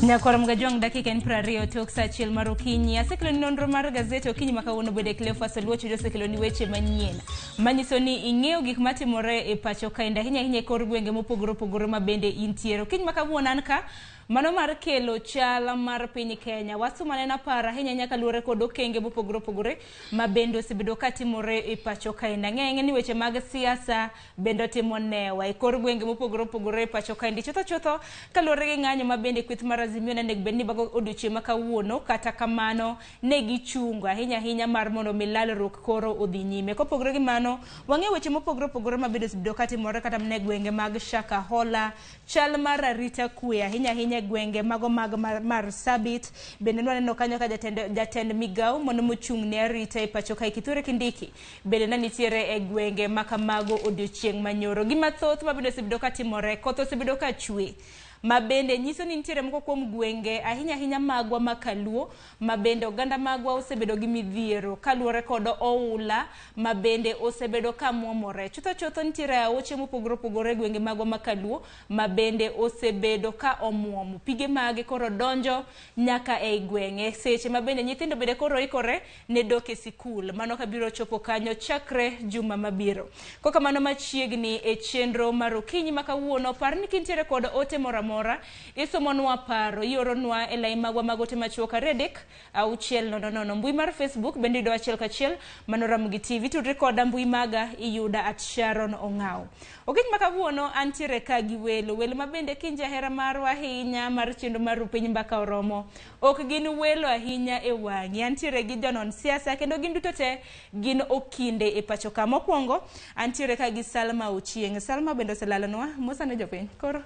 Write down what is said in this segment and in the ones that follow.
Nyakwar Mgajwang' dakika en 20 tok saa achiel mar okinyi. Asekeloni nonro mar gazet okinyi ma kawuono bende Cleophas Oluoch osekeloni weche manyien manyiso ni ing'eyo gik matimore e pacho kaendi ahinya ahinya e kor gwenge mopogore opogore ma bende intiere. Okinyi ma kawuono an ka mano mar kelo chal mar piny Kenya. Wasuma neno apar ahinya ahinya kaluwore kod okenge mopogore opogore ma bende osebedo katimore e pacho kaendi. Ang'e ni weche mag siasa bende otimo newa e kor gwenge mopogore opogore e pacho kaendi. Chutho chutho kaluwore gi ng'anyo ma bende kweth mar Azimio ne onego bed ni bago odiochieng' ma kawuono, kata kamano ne gichungo ahinya ahinya mar mondo mi lalruok koro odhi nyime. Kopogore gi mano, wang'eyo weche mopogore opogore ma bende osebedo katimore kata mana e gwenge mag Shakahola, chal mar arita kwe ahinya ahinya e gwenge mago mag Marsabit. Bende nwaneno kanyo ka jatend migawo mano mochung' ne arita e pacho kae Kithure Kindiki bende ne nitiere e gwenge ma kamago odiochieng' manyoro. Gi mathoth ma bende osebedo katimore, koth osebedo ka chwe ma bende nyiso ni nitiere moko kuom gwenge ahinya ahinya magwa ma Kaluo ma bende oganda magwa osebedo gi midhiero kaluwore kod oula ma bende osebedo ka muomore. Chutho chutho nitiere aoche mopogore opogore e gwenge magwa ma Kaluo ma bende osebedo ka omuomo. Pige mage koro donjo nyaka ei gweng'e seche ma bende nyithindo bende koro ikore ne dok e sikul. Mano kabiro chopo kanyo chakre juma mabiro. Kokamano machiegni e chenro mar okinyi ma kawuono, par ni kintiere kod ote moro amora, isomonwa paro, ioronwa e lai magwa mag ote machuok 23 6 0 0. Mbui mar Facebook bende yudo achiel kachiel, mano Ramogi TV. Tudri koda mbui maga iyuda at Sharon Ong'aw. Okinyi ma kawuono antiere ka gi welo, welo ma bende kinja hera marwa ahinya mar chenro mar Rupiny Mbaka Oromo. Ok gin welo ahinya e wang'i. Antiere gi jonon siasa kendo gin duto te gin okinde e pacho ka. Mokwongo antiere ka gi Salma Ochieng'. Salma bende oselalonwa. Mosa ne jopiny. Koro.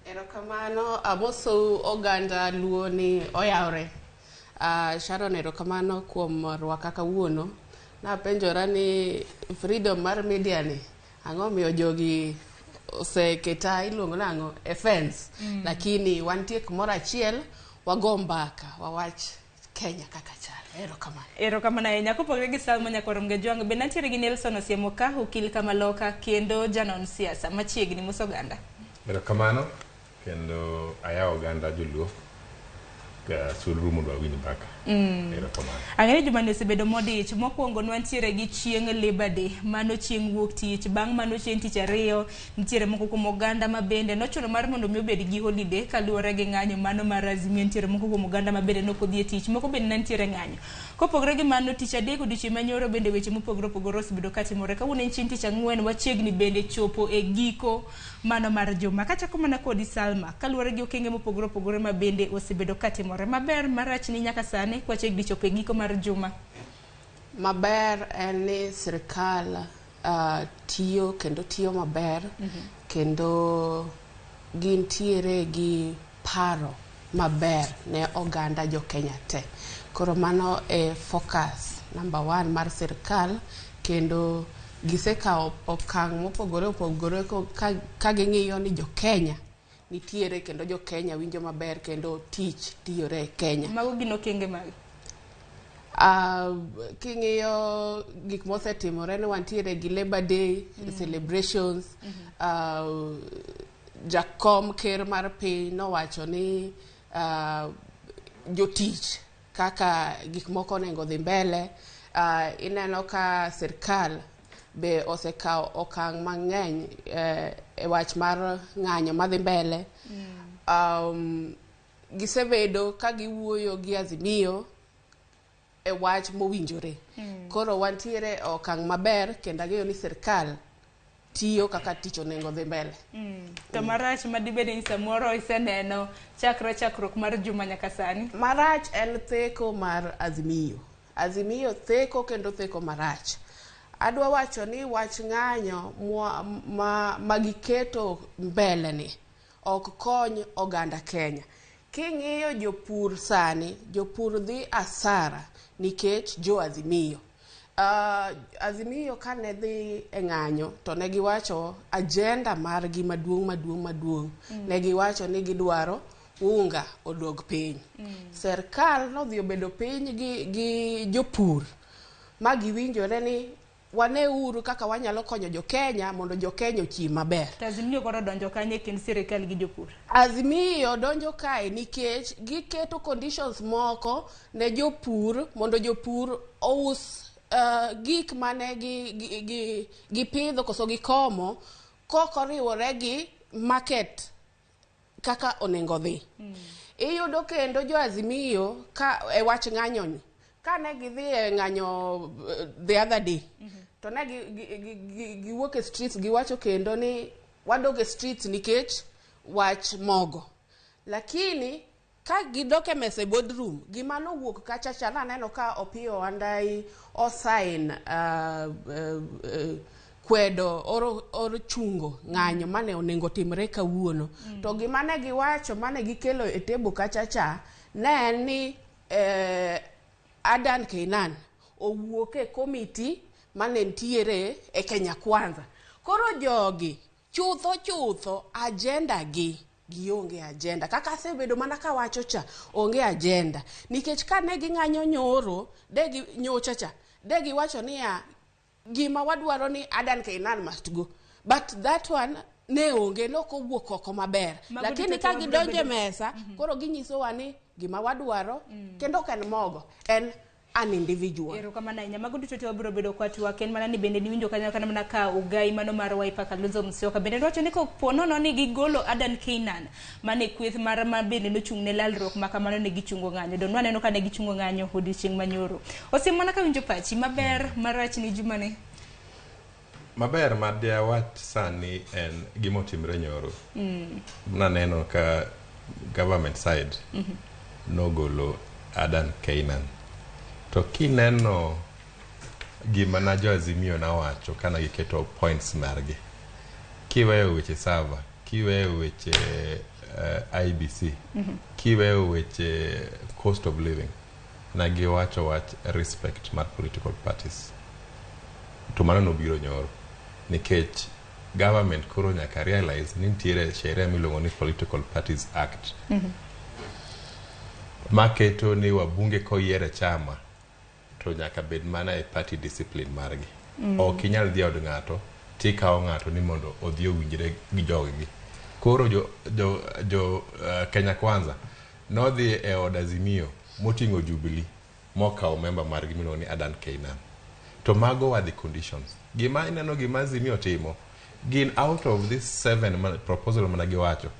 Erokamano, amosou oganda Luo ni oyawre. Sharon erokamano kuom rwaka kawuono. Napenjora ni freedom mar media ni ang'o miyo jogi oseketa iluongo nang'o e fence. Lakini wantie kumoro achiel wago mbaka wawach Kenya kaka chal. Erokamano. Erokamano ahinya. Kopogore gi Salma Nyakwar Mgajwang', bende antiere gi Nelson Osiemo ka, okil kamaloka kendo janon siasa machiegni. Mos oganda. Erokamano kendo ayawo oganda joluo ka suluru mondo wawinj mbaka. Erokamano. Ang'eyo ni jumani osebedo modich. Mokwongo nwantiere gi chieng' Labor Day, mano chieng' wuok tich. Bang' mano chieng' tich ariyo, nitiere moko kuom oganda ma bende nochuno mar mondo mi obed gi holiday kaluwore gi ng'anyo mano mar Azimio. Nitiere moko kuom oganda ma bende nok odhi e tich, moko bende ne nitiere ng'anyo. Kopogore gi mano, tich adek odiochieng' manyoro bende weche mopogore opogore osebedo katimore. Kawuono en chieng' tich ang'wen, wachiegni bende chopo e giko mano mar juma. Kachako mana kodi Salma, kaluwore gi okenge mopogore opogore ma bende osebedo katimore. Maber, marach ni nyaka sani kwachiegni chopo e giko mar juma. Maber en ni sirkal tiyo kendo tiyo maber kendo gintiere gi paro maber ne oganda jo Kenya te. Koro mano e focus number one mar sirkal kendo gisekawo okang' mopogore opogore ka ging'iyo ni jo Kenya nitiere kendo jo Kenya winjo maber kendo tich tiyore e Kenya. Mago gin okenge mage? King'iyo gik mosetimore ni wantiere gi Labor Day celebrations. Jakom ker mar piny nowacho ni jotich kaka gik moko onego dhi mbele. Ineno ka sirkal be osekawo okang' mang'eny e wach mar ng'anyo madhi mbele. Gisebedo ka giwuoyo gi Azimio e wach mowinjore. Koro wantiere e okang' maber kendo ang'eyo ni sirkal tiyo kaka tich onego dhi mbele. To marach madibed ni samoro iseneno chakre chakruok mar juma nyaka sani? Marach en theko mar Azimio. Azimio theko kendo theko marach. Adwa wacho ni wach ng'anyo ma giketo mbele ni ok kony oganda Kenya. King'iyo jopur sani, jopur dhi asara nikech jo Azimio. Azimio kane dhi e ng'anyo to ne giwacho agenda margi maduong' maduong' maduong'. Ne giwacho ni gidwaro unga oduog piny. Serikal nodhi obedo piny gi jopur ma giwinjore ni Waneuru kaka wanyalo konyo jo Kenya mondo jo Kenya ochiem maber. To Azimio koro donjo kanye e kind sirikal gi jopur? Azimio donjo kae nikech giketo conditions moko ne jopur mondo jopur ous gik mane gipidho koso gikomo kokoriwore gi market kaka onego dhi. Iyudo kendo jo Azimio ka e wach ng'anyo ni kane gidhi e ng'anyo the other day to ne giwuok e streets, giwacho kendo ni wadok e streets nikech wach mogo, lakini ka gidok e mesa e boardroom, gima nowuok kacha cha naneno ka Opiyo Wandayi osign kwedo or chungo ng'anyo mane onego timre kawuono. To gima ne giwacho mane gikelo e table kacha cha ne en ni Adan Keynan owuok e komiti mane nitiere e Kenya Kwanza. Koro jogi chutho chutho agenda gi gionge agenda. Kaka asebedo mana kawacho cha, onge agenda. Nikech kane ging'anyo nyoro, de gi nyocha cha, de giwacho niya, gima wadwaro ni Adan Keynan must go. But that one ne onge, nok owuok oko maber. Mago Lakini duto ka te wabiro gidonjo e mesa, koro ginyisowa ni gima wadwaro, kendo ok en mogo, en an individual. Erokamano ahinya. Mago duto te wabiro bedo kwa twak en mana ni bende niwinjo kanyo kata mana ka Ogai mano mar Wiper Kalonzo Musyoka bende dwacho ni kopo nono ni gigolo Adan Keynan mane kweth mar ma bende nochung' ne lalruok ma kamano ne gichungo ng'anyo. Don waneno ka ne gichungo ng'anyo odiochieng' manyoro. Osiem mana kawinjo pachi maber marach ni jumani. Maber ma de awach sani en gima otimre nyoro. Naneno ka government side nogolo Adan Keynan. To kineno gima na jo Azimio nawacho kana giketo points margi. Kiweyo weche server, kiweyo weche IEBC, kiweyo weche cost of living, na giwacho wach respect mar political parties. To mano nobiro nyoro nikech government koro nyaka realize ni nitiere sheria miluongo ni Political Parties Act maketo ni wabunge koyier e chama to nyaka bed mana e party discipline margi. Ok inyal dhi e od ng'ato tikawo ng'ato ni mondo odhi owinjre gi joggi. Koro jo Kenya Kwanza nodhi e od Azimio moting'o Jubilee mokawo member margi miluongo ni Adan Keynan. To mago were the conditions. Gima ineno gima Azimio timo gin out of this seven proposal mana giwacho.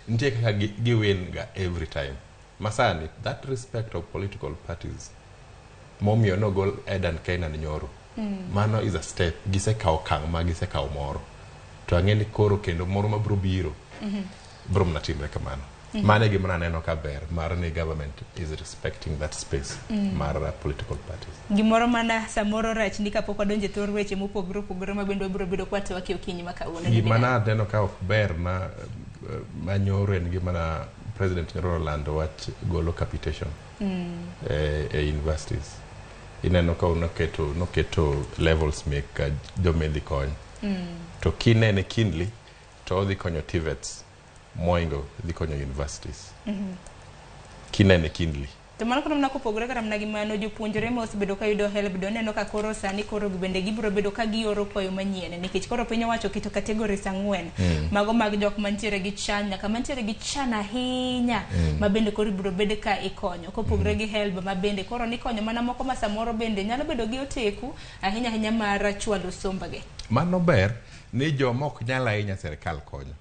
Nitie kaka gi win ga every time. Masani that respect of political parties momiyo nogol Adan Keynan nyoro. Mano is a step. Gisekawo okang' ma gisekawo moro. To ang'e ni koro kendo moro mabiro biro biro mana timre kamano. Mano e gima naneno ka ber mar ni government is respecting that space mar political parties. Gimoro mana samoro rach ni kapok wadonjo e thor weche mopogore opogore ma bende wabiro bedo kwatwak e okinyi ma kawuono. Gima naneno ka ok ber ma ma nyoro en gima na President nyoro olando wach golo capitation e universities. Ineno ka noketo levels mek joma idhi kony. To kinene keenly to odhi konyo TVETs moingo dhi konyo universities. Kinene keenly. To mano koro mana kopogore kata mana gi mano, jopuonjre ma osebedo ka yudo HELB do neno ka koro sani koro bende gibiro bedo ka gioro kwayo manyien nikech koro piny owacho oketo categories 4 mago mag jok mantiere gi chan nyaka mantiere gi chan ahinya ma bende koro ibiro bed ka ikonyo kopogore gi HELB ma bende koro nikonyo mana moko ma samoro bende nyalo bedo gi oteku ahinya ahinya mar chwalo sombgi. Mano ber ni joma ok nyal ahinya sirikal konyo.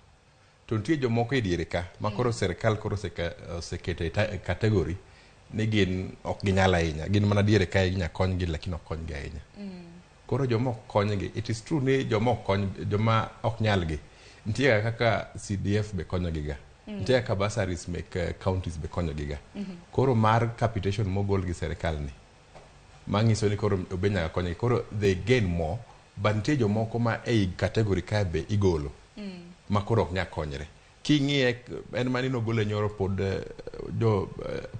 To nitie jomoko e diere ka ma koro sirikal koro oseketo e category ni gin ok ginyal ahinya. Gin mana diere ka inya konygi lakini ok konygi ahinya. Koro joma ok konygi, it is true ni joma ok kony, joma ok nyalgi, nitie kaka CDF be konyogi ga. Nitie kaka bursaries mek counties be konyogi ga. Koro mar capitation mogol gi sirikal ni, manyiso ni koro obe nyaka konygi. Koro they gain more, but nitie jomoko ma ei category ka be igolo. Ma koro ok nyal konyre. King'iye en mani nogole nyoro pod jo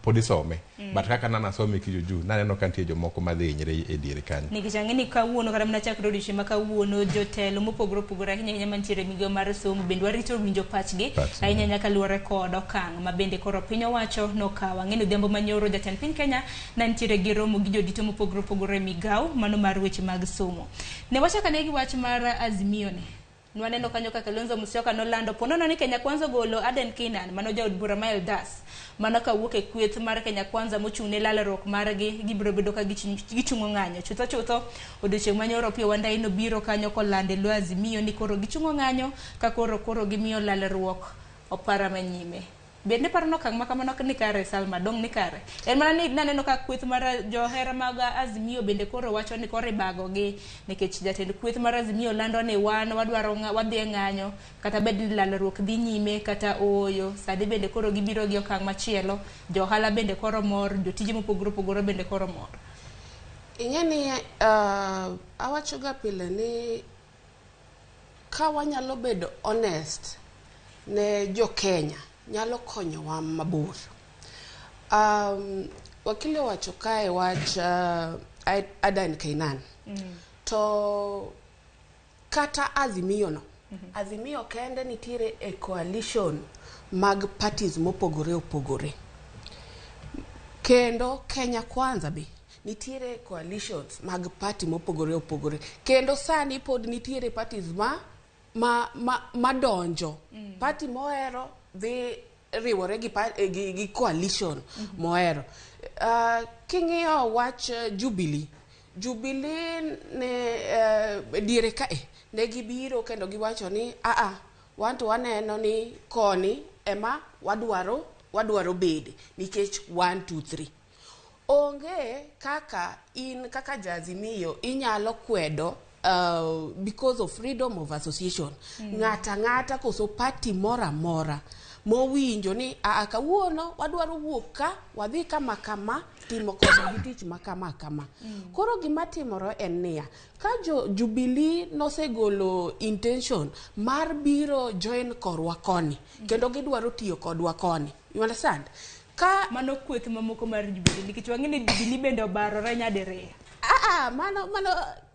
pod isome. But kaka nanasome kijuju naneno ka nitie jomoko madhi hinyre e diere kanyo. Nikech ang'e ni kawuono kata mana chakre odiochieng' ma kawuono jotelo mopogore opogore ahinya ahinya mantiere e migawo mar somo bende warito winjo pachgi ahinya ahinya kaluwore kod okang' ma bende koro piny owacho nokawo. Ang'e ni odhiambo manyoro jatend piny Kenya ne nitiere gi romo gi jodito mopogore opogore e migawo mano mar weche mag somo. Ne wachak ane gi wach mar Azimio ni. Nwaneno kanyo ka Kalonzo Musyoka nolando ponono ni Kenya Kwanza ogolo Aden Keynan mano jaod bura ma Eldas. Mano kawuok e kweth mar Kenya Kwanza mochung' ne lalruok margi gibiro bedo ka gichungo ng'anyo. Chutho chutho odiochieng' manyoro Opiyo Wandayi nobiro kanyo kolando e lo Azimio ni koro gichungo ng'anyo ka koro koro gimiyo lalruok opara manyime. Bende paro ni okang' ma kamano ni kare Salma, dong' ni kare. En mana ni naneno ka kweth mar johera mag Azimio bende koro wacho ni koro ibago gi nikech jatend kweth mar Azimio lando ni wan wadwaro wadhi e ng'anyo kata bed ni lalruok dhi nyime kata ooyo. Sani bende koro gibiro gi okang' machielo, jo ohala bende koro mor, jotije mopogore opogore bende koro mor. Ing'e ni awacho ga pile ni ka wanyalo bedo honest ne jo Kenya nyalo konyowa mabor. Wakili owacho kae wach Adan Keynan. To kata Azimio no. Azimio kende nitiere e coalition mag parties mopogore opogore. Kendo Kenya Kwanza be nitiere coalitions mag party mopogore opogore. Kendo sani pod nitiere parties ma madonjo. Party mohero dhi riwore gi coalition mohero. King'iyo wach Jubilee, Jubilee ne diere kae ne gibiro kendo giwacho ni aa wan to waneno ni koni ema wadwaro bede nikech 1 2 3. Onge kaka in kaka ja-Azimio inyalo kwedo because of freedom of association. Ng'ata ng'ata koso party moro amora mowinjo ni aa kawuono wadwaro wuok ka wadhi kama kama timo kodgi tich ma kama kama. Koro gima timore en niya, ka jo Jubilee nosegolo intention mar biro join korwa koni kendo gidwaro tiyo kodwa koni. You understand? Ka mano kweth mamoko mar Jubilee nikech wang'e ni Jubilee bende obarore nyadiriyo. Mano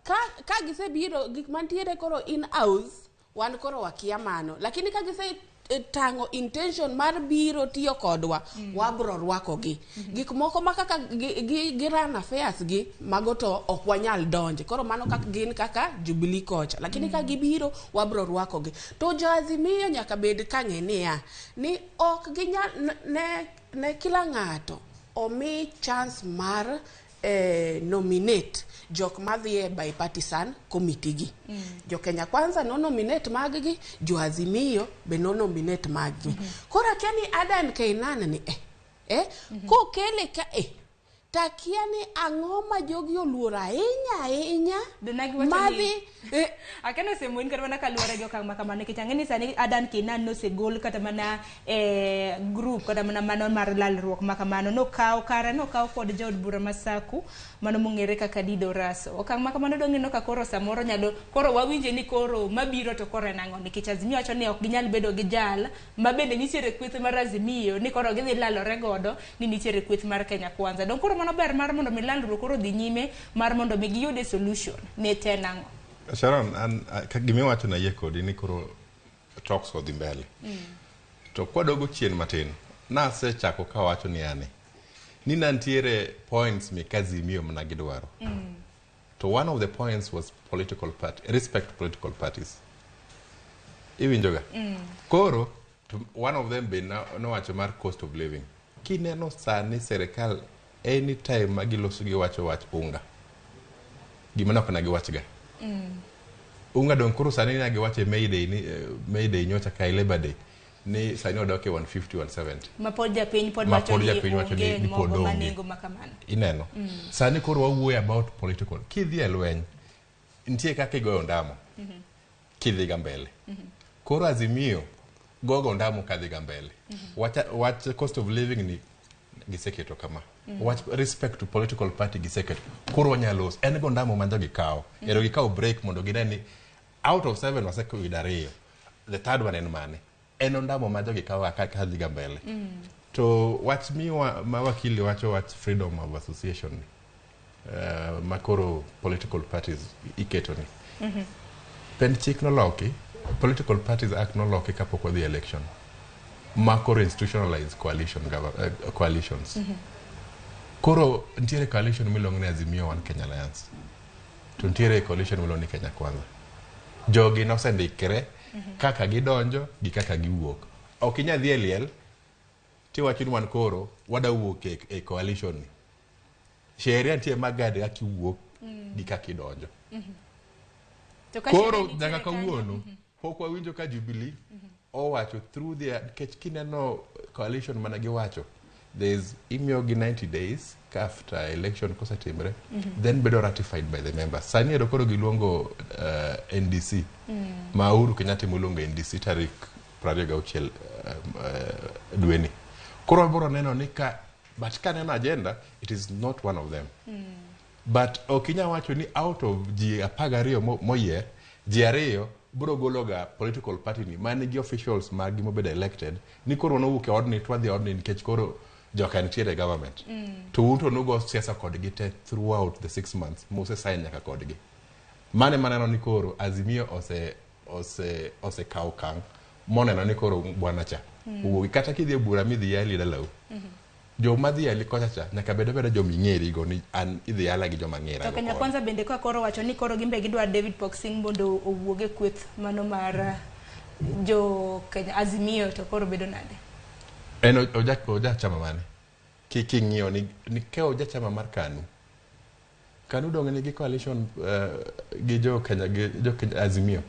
ka gisebiro gik mantiere koro in house wan koro wakia mano, lakini ka gise tang'o intention mar biro tiyo kodwa wabro rwakogi. Gik moko ma kaka gi run affairs gi mago to ok wanyal donje. Koro mano kaka gin kaka Jubilee kocha, lakini ka gibiro wabro rwakogi. To jo Azimio nyaka bed ka ng'e niya ni ok ginyal ne kila ng'ato omi chance mar nominate jok madhi e bipartisan committee gi. Jo Kenya Kwanza no nominate mag gi, jo Azimio be no nominate mag gi. Koro akia ni Adan Keynan ni kokele ka takia ni ang'o ma jogi oluoro ahinya ahinya madhi Akeno osemoin kata mana kaluwore gi okang' ma kamano nikech ang'e ni sani Adan Keynan nosegol kata mana group kata mana mano mar lalruok ma kamano nokaw kare nokaw kod jaod bura ma Saku mano mong'ere kaka Dido Raso. Okang' ma kamano dong' ineno ka koro samoro nyalo koro wawinje ni koro mabiro to koro en ang'o nikech Azimio wacho ni ok ginyal bedo gi jal ma bende nitiere kweth mar Azimio ni koro gidhi lalore godo ni nitiere kweth mar Kenya Kwanza. Dong' koro mano ber mar mondo mi lalruok koro dhi nyime mar mondo mi giyude solution ne ten ang'o. Sharon, an gimiwacho na yie kodi ni koro talks odhi mbele. To kwadogo chien matin, nasechako kawacho ni ane ni nantiere points mek Azimio mana gidwaro. To one of the points was political party, respect political parties. Iwinjoga? Koro, to one of them be nowacho mar cost of living. Kineno sani serikal anytime ma giloso giwacho wach unga. Gima nok na giwachga. Unga dong koro sani na giwacho e May Day ni May Day nyocha ka e Labor Day ni sani odok e 150 170. Ma pod japiny pod wacho ni onge mogo ma nengo ma kamano. Ineno. Sani koro wawuoyo about political. Kidhi e lweny, nitie kaka igoyo ndamo. Kidhi ga mbele. Koro Azimio gogo ndamo kadhi ga mbele. Wach cost of living ni giseketo kama. Wach respect to political party giseketo. Koro wanyalo loso. En go ndamo ma jogi kawo. Ero gikawo break mondo gine ni out of 7 waseyudo 2. The third one en mane? En ondamo ma jogi kawo ka dhi ga mbele. To wach miwa ma wakili wacho, wach freedom of association ni, ma koro political parties iketo ni. Pend chik noloki, Political Parties Act noloki kapok wadhi election. Ma koro institutionalize coalitions. Koro nitiere coalition miluongo ni Azimio One Kenya Alliance. To nitiere coalition miluongo ni Kenya Kwanza. Jogi nosendikre kaka gidonjo gi kaka giwuok. Ok inyal dhi e liel tiwacho ni wan koro wada wuok e coalition ni. Sheria nitie magade kaka iwuok gi kaka idonjo. To ka Koro sheria nitiere nyaka kanyo, kawuono pok wawinjo ka Jubilee owacho through their, nikech kineno coalition mana giwacho there's imiyogi 90 days ka after election kosetimre, then bedo ratified by the members. Sani ero koro giluongo NDC ma Uhuru Kenyatta moluongo NDC tarik 26 dweni. Koro wabiro neno ni ka, but kaneno agenda, it is not one of them. But ok inyal wacho ni out of ji 12 moyier, ji ariyo biro gologa political party ni manigi officials maggi mobedo elected ni koro nowuok e odni to wadhi e odni nikech koro joka nitiere e government. To un to nugo siasa kodgi te throughout the 6 months muse sign nyaka kodgi. Mane maneno ni koro Azimio ose osekawo okang' moneno ni koro bwana cha owuogi. Kata kidhi e bura midhi yali dalau, joma dhi yali kocha cha nyaka bed abeda joma ing'erigo ni an idhi yala gi joma ng'era. To Kenya Kwanza bende ka koro wacho ni koro gimbe gidwa David Pok Singh mondo owuog e kweth mano mar jo Kenya Azimio, to koro bedo nade? En oja chama mane? King'iyo ni ke oja chama mar KANU. KANU dong nigi coalition gi jo Kenya, gi jo Kenya Azimio.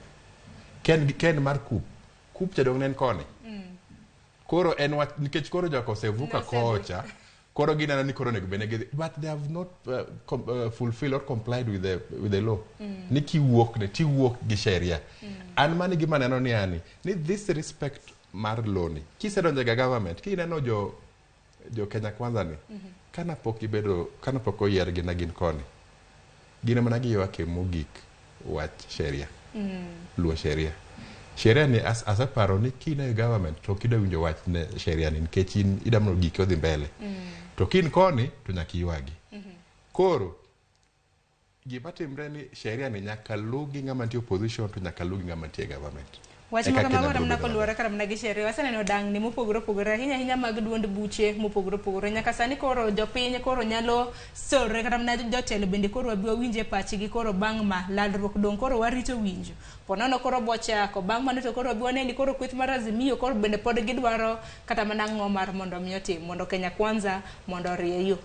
Ken mar KUP. KUP cha dong ne en koni. Koro en wach nikech koro joka osevuka kocha. Koro gineno ni koro onego bed ni gidhi, but they have not fulfilled or complied with the law. Ni kiwuok ne tiwuok gi sheria. An mani gima neno ni ani ni this respect mar law ni kisedonjo ga government, kineno jo Kenya Kwanza ni kana pok ibedo, kana pok oyiergi na gin koni, gin mana giywake mogik wach sheria, luwo sheria. Sheria ni aseparo ni kine government to ok idwa winjo wach ne sheria ni nikech in idwa mondo giki odhi mbele, to kin koni to nyaka iywagi. Koro gima timre ni sheria ni nyaka luw gi ng'ama nitie opposition to nyaka luw gi ng'ama nitie government. Wach Eka moko Kenya mago biro mana bedo koluwore kata mana gi sheria, waseneno dangni mopogore opogore, ahinya ahinya mag duond buche mopogore opogore. Nyaka sani koro jopiny koro nyalo sore, kata mana jotelo bende koro wabi wawinje pachgi. Koro bang' ma lalruok dong' koro warito winjo ponono koro bochako. Bang' mano to koro wabi wane ni koro kweth mar Azimio koro bende pod gidwaro kata mana ang'o mar mondo mi otim mondo Kenya Kwanza mondo orie yo.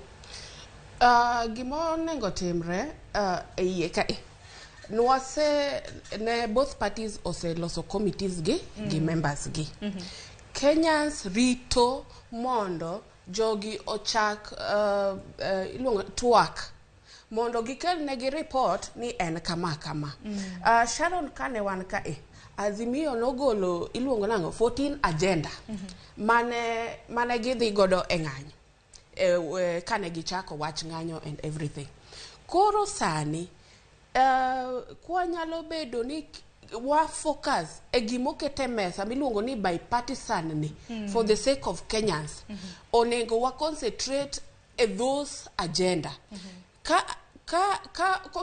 Gima onego timre e iye kae, nwase ne both parties oseloso committees gi members gi. Kenyans rito mondo jogi ochak iluongo twak mondo gikel negi report ni en kama kama. Sharon, kane wan kae, Azimio nogolo iluongo nang'o, 14 agenda mane gidhi godo e ng'anyo kane gichako wach ng'anyo and everything. Koro sani kwanyalo bedo ni wa focus e gimoket e mesa miluongo ni bipartisan ni for the sake of Kenyans, onego wa concentrate e those agenda. Ka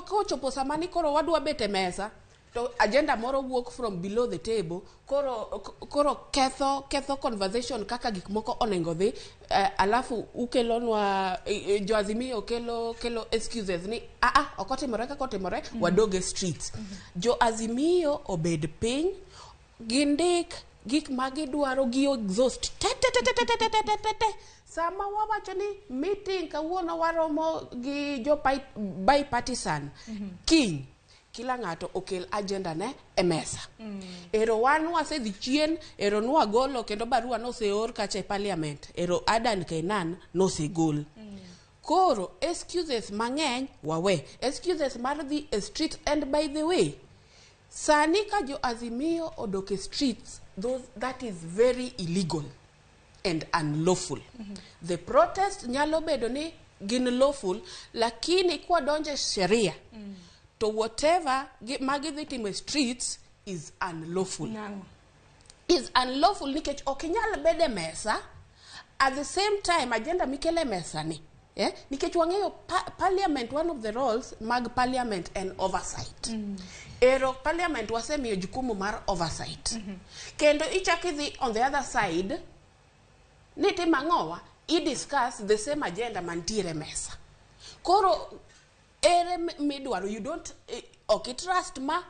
kochopo sama ni koro wadwa bet e mesa to agenda moro wuok from below the table, koro ketho conversation kaka gik moko onego dhi. Alafu ukelonwa jo Azimio kelo excuses ni aa ok otimore kaka otimore. Wadog e streets. Jo Azimio obed piny, gindik gik ma gidwaro, gi exhaust te te te te te te te te te te. Sama wawacho ni meeting kawuono waromo gi jo bipartisan, kiny kila ng'ato okel agenda ne e mesa. Ero wan wasedhi chien, ero nwagolo kendo barua noseor kacha e parliament, ero Adan Kenan nosegol. Koro excuses mang'eny wawe, excuses mar dhi e street. And by the way, sani ka jo Azimio odok e streets, that is very illegal and unlawful. The protest nyalo bedo ni gin lawful, lakini kwadonjo e sheria to whatever ma gidhi timo e streets is unlawful. Nang'o? Is unlawful nikech ok inyal bedo e mesa at the same time agenda mikelo e mesa ni, eh? Nikech wang'eyo parliament, one of the roles mag parliament en oversight. Ero parliament wasemiyo jukumu mar oversight. Kendo ichak idhi on the other side ni timo ang'owa, i discuss the same agenda mantiere e mesa. Koro ere midwaro? You don't ok i trust ma,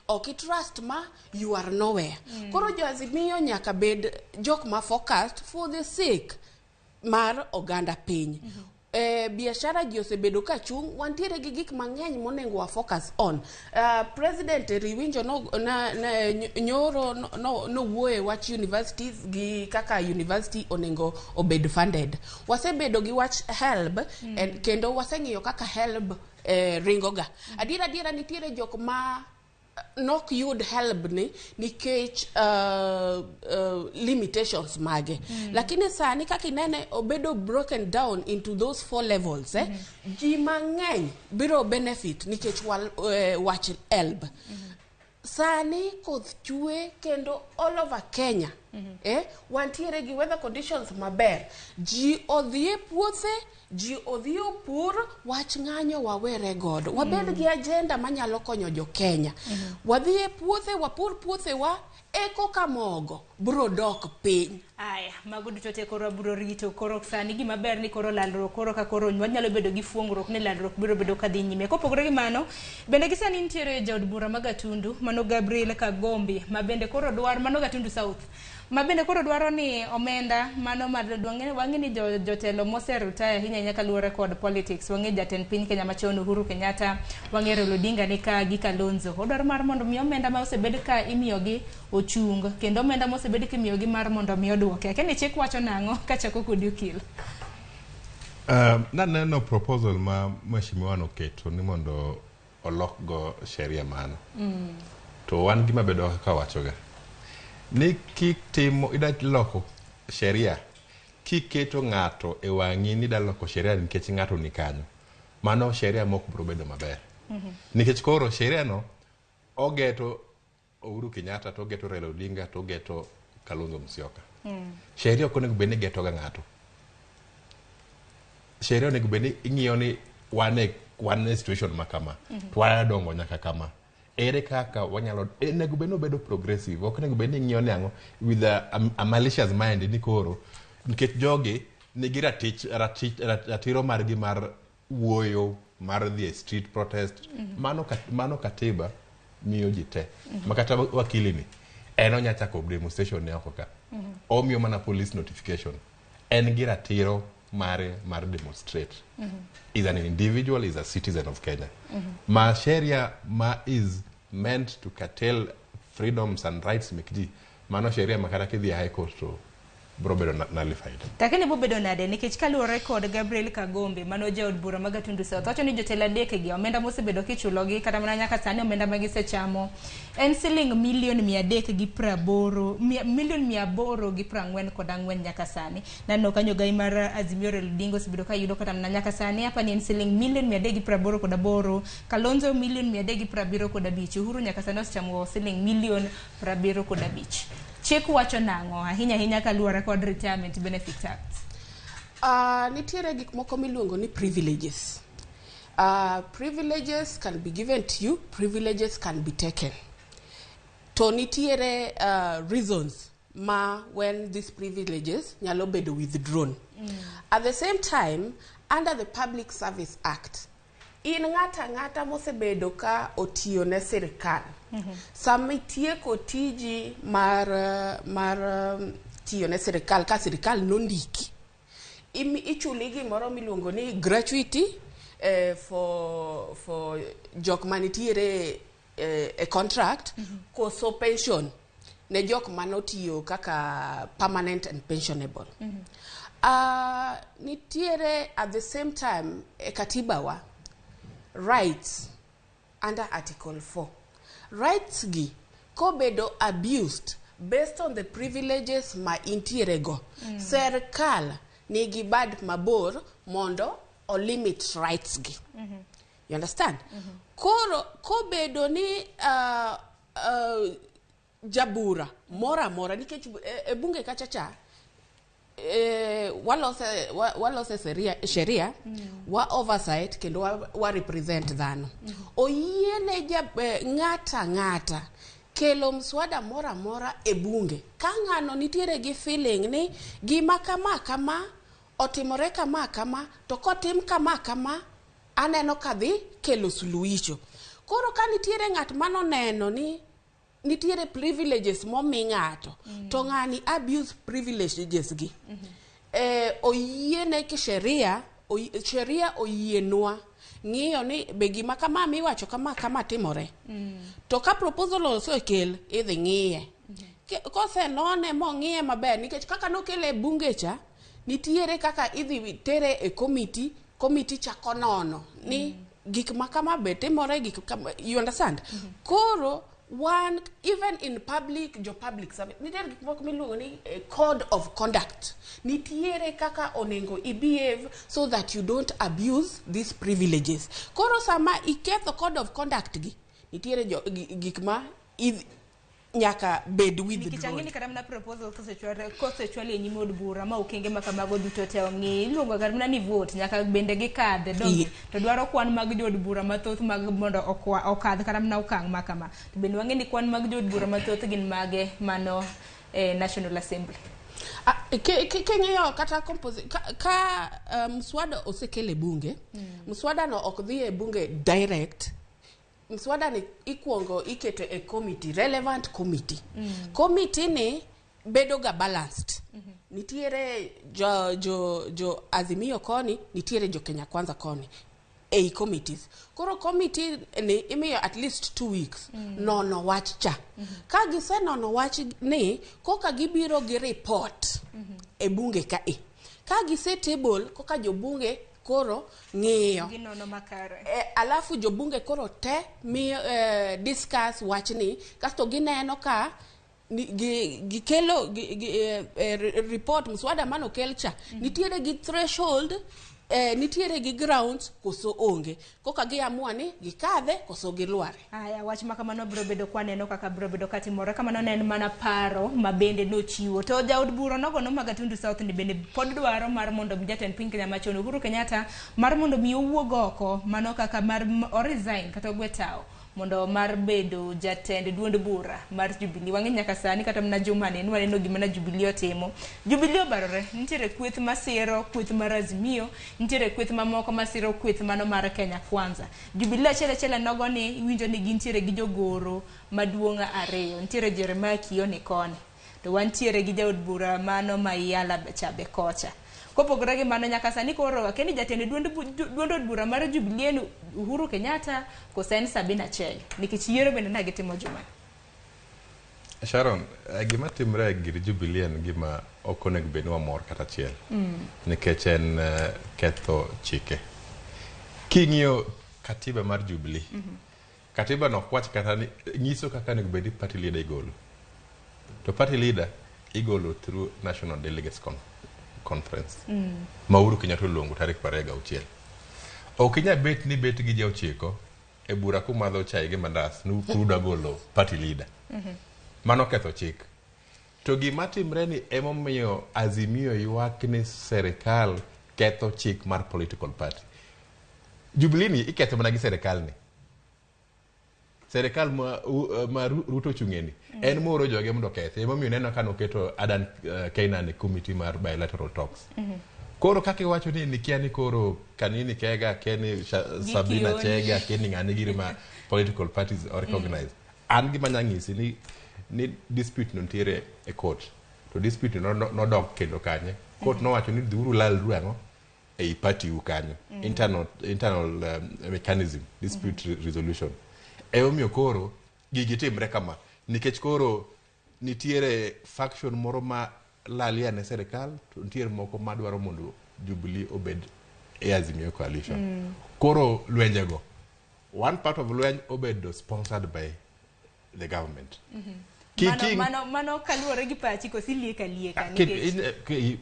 ok i trust ma, you are nowhere. Koro jo Azimio nyaka bed jok ma focused for the sake mar oganda piny. Biashara ji osebedo ka chung', wantiere gi gik mang'eny monego wa focus on. President riwinjo no, na, na, nyoro nowuoye no wach universities gi kaka university onego obed funded. Wasebedo gi wach HELB kendo waseng'iyo kaka HELB ringo ga. Adiera adiera, nitiere jok ma nok yud HELB ni nikech limitations mage. Lakini sani kaka inene obedo broken down into those four levels, eh? Ji mang'eny biro benefit nikech wach HELB. Sani koth chwe kendo all over Kenya. Wantiere gi weather conditions maber, ji odhi e puothe, ji odhi opur. Wach ng'anyo wawere godo, wabed gi agenda manyalo konyo jo Kenya. Wadhi e puothe, wapur puothewa eko ka mogo bro dok piny. Aya, mago duto te koro wabiro rito. Koro sani gima ber ni koro lalruok koro ka koro wanyalo bedo gi fuongruok ni lalruok biro bedo kadhi nyime. Kopogore gi mano, bende gi sani nitiere jaod bura ma Gatundu, mano Gabriel Kagombi, ma bende koro dwaro, mano Gatundu South, ma bende koro dwaro ni omenda mano mar wang'e ni jotelo mose retire ahinya ahinya kaluwore kod politics. Wang'e jatend piny Kenya machon Uhuru Kenyatta, wang'e Raila Odinga ni ka gi Kalonzo. Odwaro mar mondo mi omenda ma osebed ka imiyogi ochung, kendo omenda mosebed kimiyogi mar mondo mi oduoke. Akia ni chik wacho nang'o kachako kodi, okil. Naneno proposal ma mheshimiwa noketo ni mondo olokgo sheria mano. To wan gima bedo kaka wachoga ni kitimo ida loko sheria kiketo ng'ato e wang'i ni ida loko sheria nikech ng'ato ni kanyo, mano sheria mok biro bedo maber. Nikech koro sheria no ogeto Uhuru Kenyatta to ogeto Raila Odinga to ogeto Kalonzo Musyoka. Sheria ok onego bed ni geto ga ng'ato. Sheria onego bed ni ing'iyo ni wan e situation ma kama to wadongo nyaka kama, ere kaka wanyalo onego bed ni obedo progressive. Ok onego bed ni ing'iyo ni ang'o with a malicious mind ni koro nikech jogi nigi ratiro margi mar wuoyo, mar dhi e street protest. Mano katiba miyo ji te. Ma kata wakili ni en onya chako demonstration ne oko ka omiyo mana police notification, en gi ratiro mare mar demonstrate. Is an individual, is a citizen of Kenya. Ma sheria ma is meant to curtail freedoms and rights mek ji, mano sheria ma kata kidhi e High Court to biro bedo nullified. Lakini bobedo nade? Nikech kaluwore kod Gabriel Kagombe, mano jaod bura ma Gatundu South, wacho ni jotelo adek gi omenda mosebedo kichulogi kata mana nyaka sani, omenda ma gisechamo en siling milion 380, milion 844 nyaka sani. Naneno kanyo gai mar Azimio Raila Odinga osebedo ka yudo kata mana nyaka sani apa ni en siling milion 388, Kalonzo milion 375, Uhuru nyaka sani osechamo siling milion 75. Chik wacho nang'o ahinya ahinya kaluwore kod Retirement Benefits Act? Nitiere gik moko miluongo ni privileges. Privileges can be given to you, privileges can be taken. To nitiere reasons ma when these privileges nyalo bedo withdrawn. At the same time, under the Public Service Act, in ng'ata ang'ata mosebedo ka otiyo ne sirikal, sama itieko tiji mar tiyo ne sirikal ka sirikal nondiki, ichuli gimoro miluongo ni gratuity for jok manitiere e contract koso pension ne jok manotiyo kaka permanent and pensionable. Nitiere at the same time e katiba wa rights under Article 4. Rights gi kobedo abused based on the privileges ma intiere go, serikal nigi bad mabor mondo o limit rights gi. You understand? Koro kobedo ni Jabura moro amora nikech e bunge kacha cha walose walose sheria wa oversight kendo wa represent dhano. Oyiene ng'ata ng'ata kelo mswada moro amora e bunge ka ng'ano nitiere gi feeling ni gima kama kama otimore kama kama, to kotim kama kama aneno ka dhi kelo suluhisho. Koro ka nitiere ng'at manoneno ni nitiere privileges momi ng'ato to ng'ani abuse privileges gi, oyiene ki sheria sheria oyienwa ng'iyo ni be gima kama miwacho kama kama timore. To ka proposal osekel, idhi ng'iye. Kosenone mong'iye maber, nikech kaka nokele e bunge cha, nitiere kaka idhi tere e committee, committee chako nono ni gik ma kama be timore, gik kama, you understand? Koro wan even in public, jo public service, nitiere gik moko miluongo ni code of conduct. Nitiere kaka onego i behave so that you don't abuse these privileges. Koro sama iketho code of conduct gi, nitiere jo, gik ma nyaka bed Nikech withdrawn. Ang'e ni kata mana proposal kosechwal e nyim od bura ma okenge ma kamago duto te ong'i, iluongo kata mana ni vote nyaka bende gikadhe donge? To dwaro kwan mag jood bura mathoth mag mondo okadh kata mana okang' ma kama. To bende wang'e ni kwan mag jood bura mathoth gin mage mano e National Assembly? Ah, king'iyo kata ka mswada osekel e bunge, mswada no ok dhi e bunge direct. Mswada ni ikuongo iketo e committee, relevant committee. Committee ni bedo ga balanced. Nitiere jo Azimio koni, nitiere jo Kenya Kwanza koni ei committees. Koro committee ni imiyo at least 2 weeks nono wach cha. Ka gisenono wach ni, koka gibiro gi report e bunge kae. Ka gise table, koka jobunge koro ng'iyo. Ginono makare. Alafu jobunge koro te miyo discuss wachni, kasto gineno ka gikelo gi report mswada manokel cha nitiere gi threshold, nitiere gi grounds koso onge, koka giamua ni gikadhe koso gilware. Aya, wach ma kamano biro bedo kwaneno kaka biro bedo katimore. Kamano ne en mana paro ma bende nochiwo. To jaod bura nogo no ma Gatundu South ni bende pod dwaro mar mondo mi jatend piny Kenya machon Uhuru Kenyatta mar mondo mi owuog oko, mano kaka mar o resign kata ogwe tao mondo mar bedo jatend duond bura mar Jubilee. Wang'e nyaka sani kata mana juma ni nwaneno gima na Jubilee otimo. Jubilee obarore, nitiere kweth masiro kweth mar Azimio, nitiere kweth mamoko masiro kweth mano mar Kenya Kwanza. Jubilee achiel achiel nogo ni iwinjo ni gintiere gi jogoro maduong' ariyo. Nitiere Jeremiah Kioni koni, to wantiere gi jaod bura mano ma Iyala Chabe kocha. Kopogore gi mano, nyaka sani koro akia ni jatend duond od bura mar Jubilee en Uhuru Kenyatta koso en Sabina Chege, nikech yiero bende ne gitimo jumani. Sharon, gima timre e gir Jubilee en gima ok onego bed ni wamor kata achiel. Nikech en ketho chike. King'iyo katiba mar Jubilee, katiba no ok wach kata ni nyiso kaka onego bed ni party leader igolo. To party leader igolo through National Delegates Conference. Ma Uhuru Kenyatta oluongo tarik 26. Ok inyal bet ni bet gi ji 9 e bura kumadho chai gi mandas ni udwa golo party leader. Mano ketho chik. To gima timre ni emomiyo Azimio ywak ni serikal ketho chik mar political party. Jubilee ni iketho mana gi serikal ni. Serikal ma Ruto ochung'e ni en mooro joge mondo okethi. Emomiyo ineno ka noketo Adan Keynan e committee mar bilateral talks. Koro kaka iwacho ni nikia ni koro Kanini Kega, akia ni Sabina Kioni. Chege, akia ni ng'ane giri ma political parties are recognized. An gima anya nyisi ni dispute no nitiere e court. To dispute no nodok kendo kanye. Court nowacho ni dhiuru lalru ang'o ei party u kanyo. Internal mechanism, dispute resolution. Emomiyo koro gigi timre kama. Nikech koro nitiere faction moro ma lalia ne serikal, to nitiere moko madwaro mondo Jubilee obed e Azimio coalition. Koro lwenjego, one part of lweny obedo sponsored by the government. Mano kaluwore gi pachi koso ilieko alieka nikech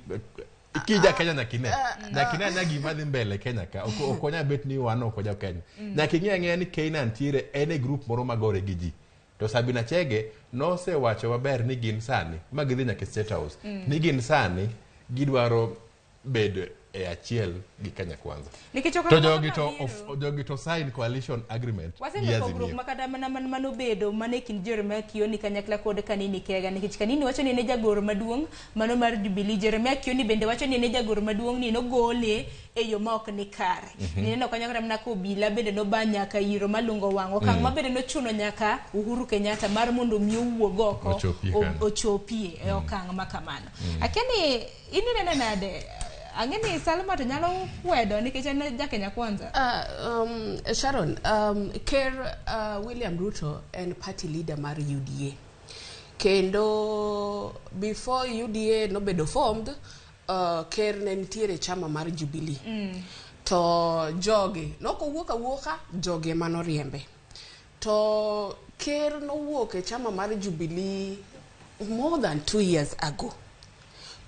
Kija Kenya nyaka ine ane gima dhi mbele Kenya ka. Ok wanyal bet ni wan ok waja Kenya. Nyaka ing'e ang'eya ni Keynan nitiere en e group moro magore gi ji. To Sabina Chege nosewacho maber ni gin sani ma gidhi nyaka e State House ni gin sani gidwaro bedo e achiel gi Kenya Kwanza. Nikech okang' To ma jogi to mabiro- jogi to sign coalition agreement gi Waseneno pogruok Azimio. ma kata mana man manobedo mana e kind Jeremiah Kioni kanyakla kod Kanini Kega nikech Kanini wacho ni en e jagoro maduong' mano mar Jubilee. Jeremiah Kioni bende wacho ni en e jagoro maduong' ni nogole e yo ma ok ni kare. Nineno kanyo kata mana ka obila bende noba nyaka iro malungo wang' okang' ma bende nochuno nyaka Uhuru Kenyatta mar mondo mi owuog oko Ochopie kanyo. ochopie e okang' ma kamano. Akia ni in ineno nade? Ang'e ni Salma to nyalo kwedo nikech en ja Kenya Kwanza. Sharon, Ker William Ruto en party leader mar UDA. Kendo before UDA nobedo formed, Ker ne nitiere chama mar Jubilee. To jogi, nokowuok awuoka, jogi ema noriembe. To Ker nowuok e chama mar Jubilee more than 2 years ago.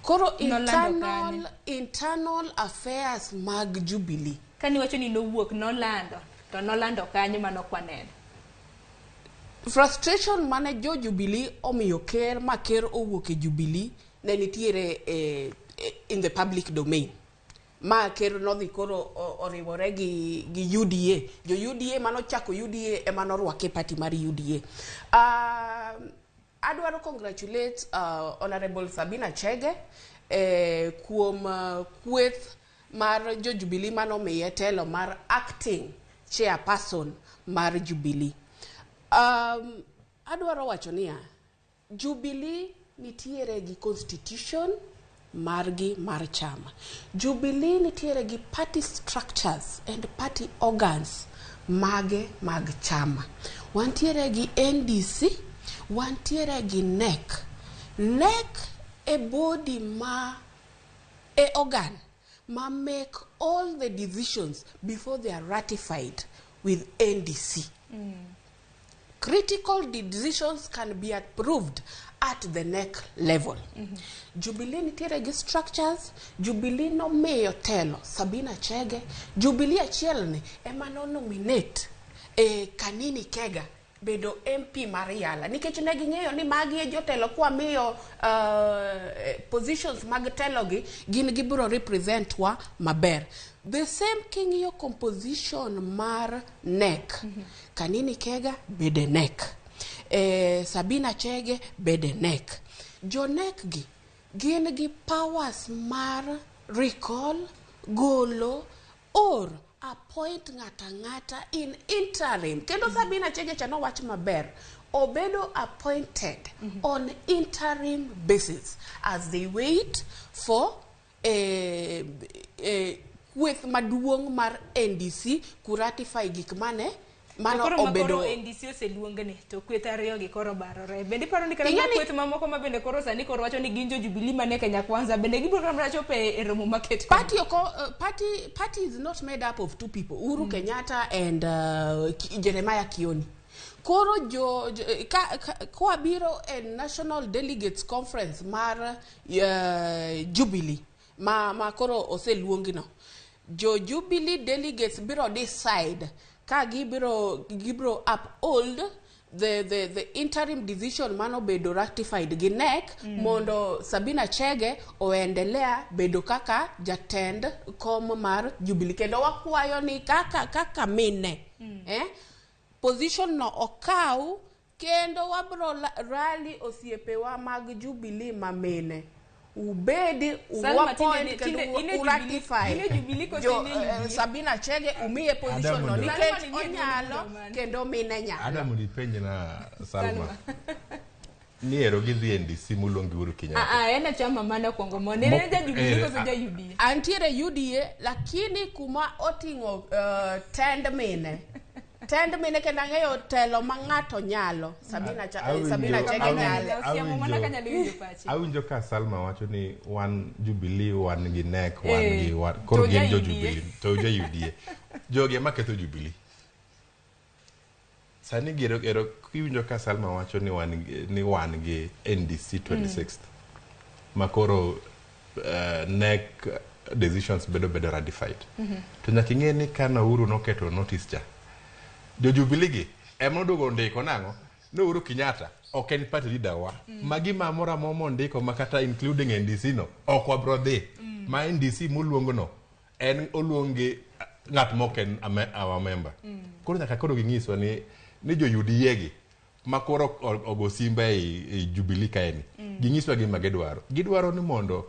Koro Nolando internal, kanye? internal affairs mag Jubilee Kani wacho ni nowuok nolando to nolando kanyo manok waneno. Frustration mane jo Jubilee omiyo Ker ma Ker owuok e Jubilee ne nitiere in the public domain. Ma Ker nodhi koro oriwore gi UDA. Jo UDA manochako UDA ema norwake e party mar UDA. Adwaro congratulate Honorable Sabina Chege kuom kweth mar jo Jubilee manomiye telo mar acting chairperson mar Jubilee. Adwaro wacho niya, Jubilee nitiere gi constitution margi mar chama. Jubilee nitiere gi party structures and party organs mage mag chama. Wantiere gi NDC, wantiere gi NEC. NEC e body ma e organ ma make all the decisions before they are ratified with NDC. Critical decisions can be approved at the NEC level. Jubilee nitiere gi structures, Jubilee nomiyo telo Sabina Chege, Jubilee achiel ni ema no nominate e Kanini Kega bedo MP mar Yala nikech ne ging'eyo ni magi e jotelo kwamiyo positions mag telo gi gin gibiro represent wa maber. The same king'iyo composition mar NEC, Kanini Kega bede NEC, Sabina Chege bede NEC. Jo NEC gi gin gi powers mar recall, golo or appoint ng'ata ng'ata in interim. Kendo Sabina Chege cha nowach maber, obedo appointed on interim basis as they wait for kweth maduong' mar NDC ku ratify gik mane mano To koro ma obedo koro NDC oseluongni to kweth ariyo gi koro barore. Bende iparo ni kata Ing'e mana ni- kweth mamoko ma bende koro sani koro wacho ni gin jo Jubilee mane Kenya Kwanza bende gibiro kata chopo e romo maket kod Party, party is not made up of two people, Uhuru Kenyatta and Jeremiah Kioni. Koro jo ka kwabiro e National Delegates Conference mar Jubilee ma koro oseluongi no, jo Jubilee delegates biro decide ka gibiro uphold the interim decision manobedo ratified gi NEC mondo Sabina Chege oendelea bedo kaka jatend kom mar Jubilee. Kendo wakwayo ni kaka mine position no okaw kendo wabro rally osiepewa mag Jubilee mamine ubedi Salma, uappoint kendo tinde ine uratify Jubilee- ine Jubilee koso jo ine UDA? Sabina Chege umiye position no Adamu nikech Salma, ni onyalo Jubilee kendo mine nyalo. Adam nipenj na Salma. Ni ero gidhi NDC moluongi Uhuru Kenyatta. Ah, ah, en e chama mane okwongo mondo en ja Jubilee koso ja UDA? Antiere UDA lakini kuma oting'o tend mine, tend mine kendo ang'eyo telo ma ng'ato nyalo Sabina, Sabina Chege nyalo. Osiemo mana ka nyalo winjo pache. Awinjo ka Salma wacho ni wan Jubilee, wan gi NEC, wan gi wan, To koro gin jo ja UDA. Jubilee to jo UDA. Jogi ema ketho Jubilee. Sani gero ero kiwinjo ka Salma wacho ni wan gi NDC 26th ma koro NEC decisions bedo ratified. To nyaka ing'e ni ka Nauru noketo notice cha, jo Jubilee gi ema noduogo ndiko nang'o Ne Uhuru Kenyatta ok en party leader wa. Magi ma moro amora mondiko ma kata including NDC no ok wabro dhi. Ma NDC moluongo no en oluongi ng'at mok en our member. Koro nyaka koro ginyiswa ni jo UDA gi ma koro ogo simba ei Jubilee kaeni. Ginyiswa gima gidwaro. Gidwaro ni mondo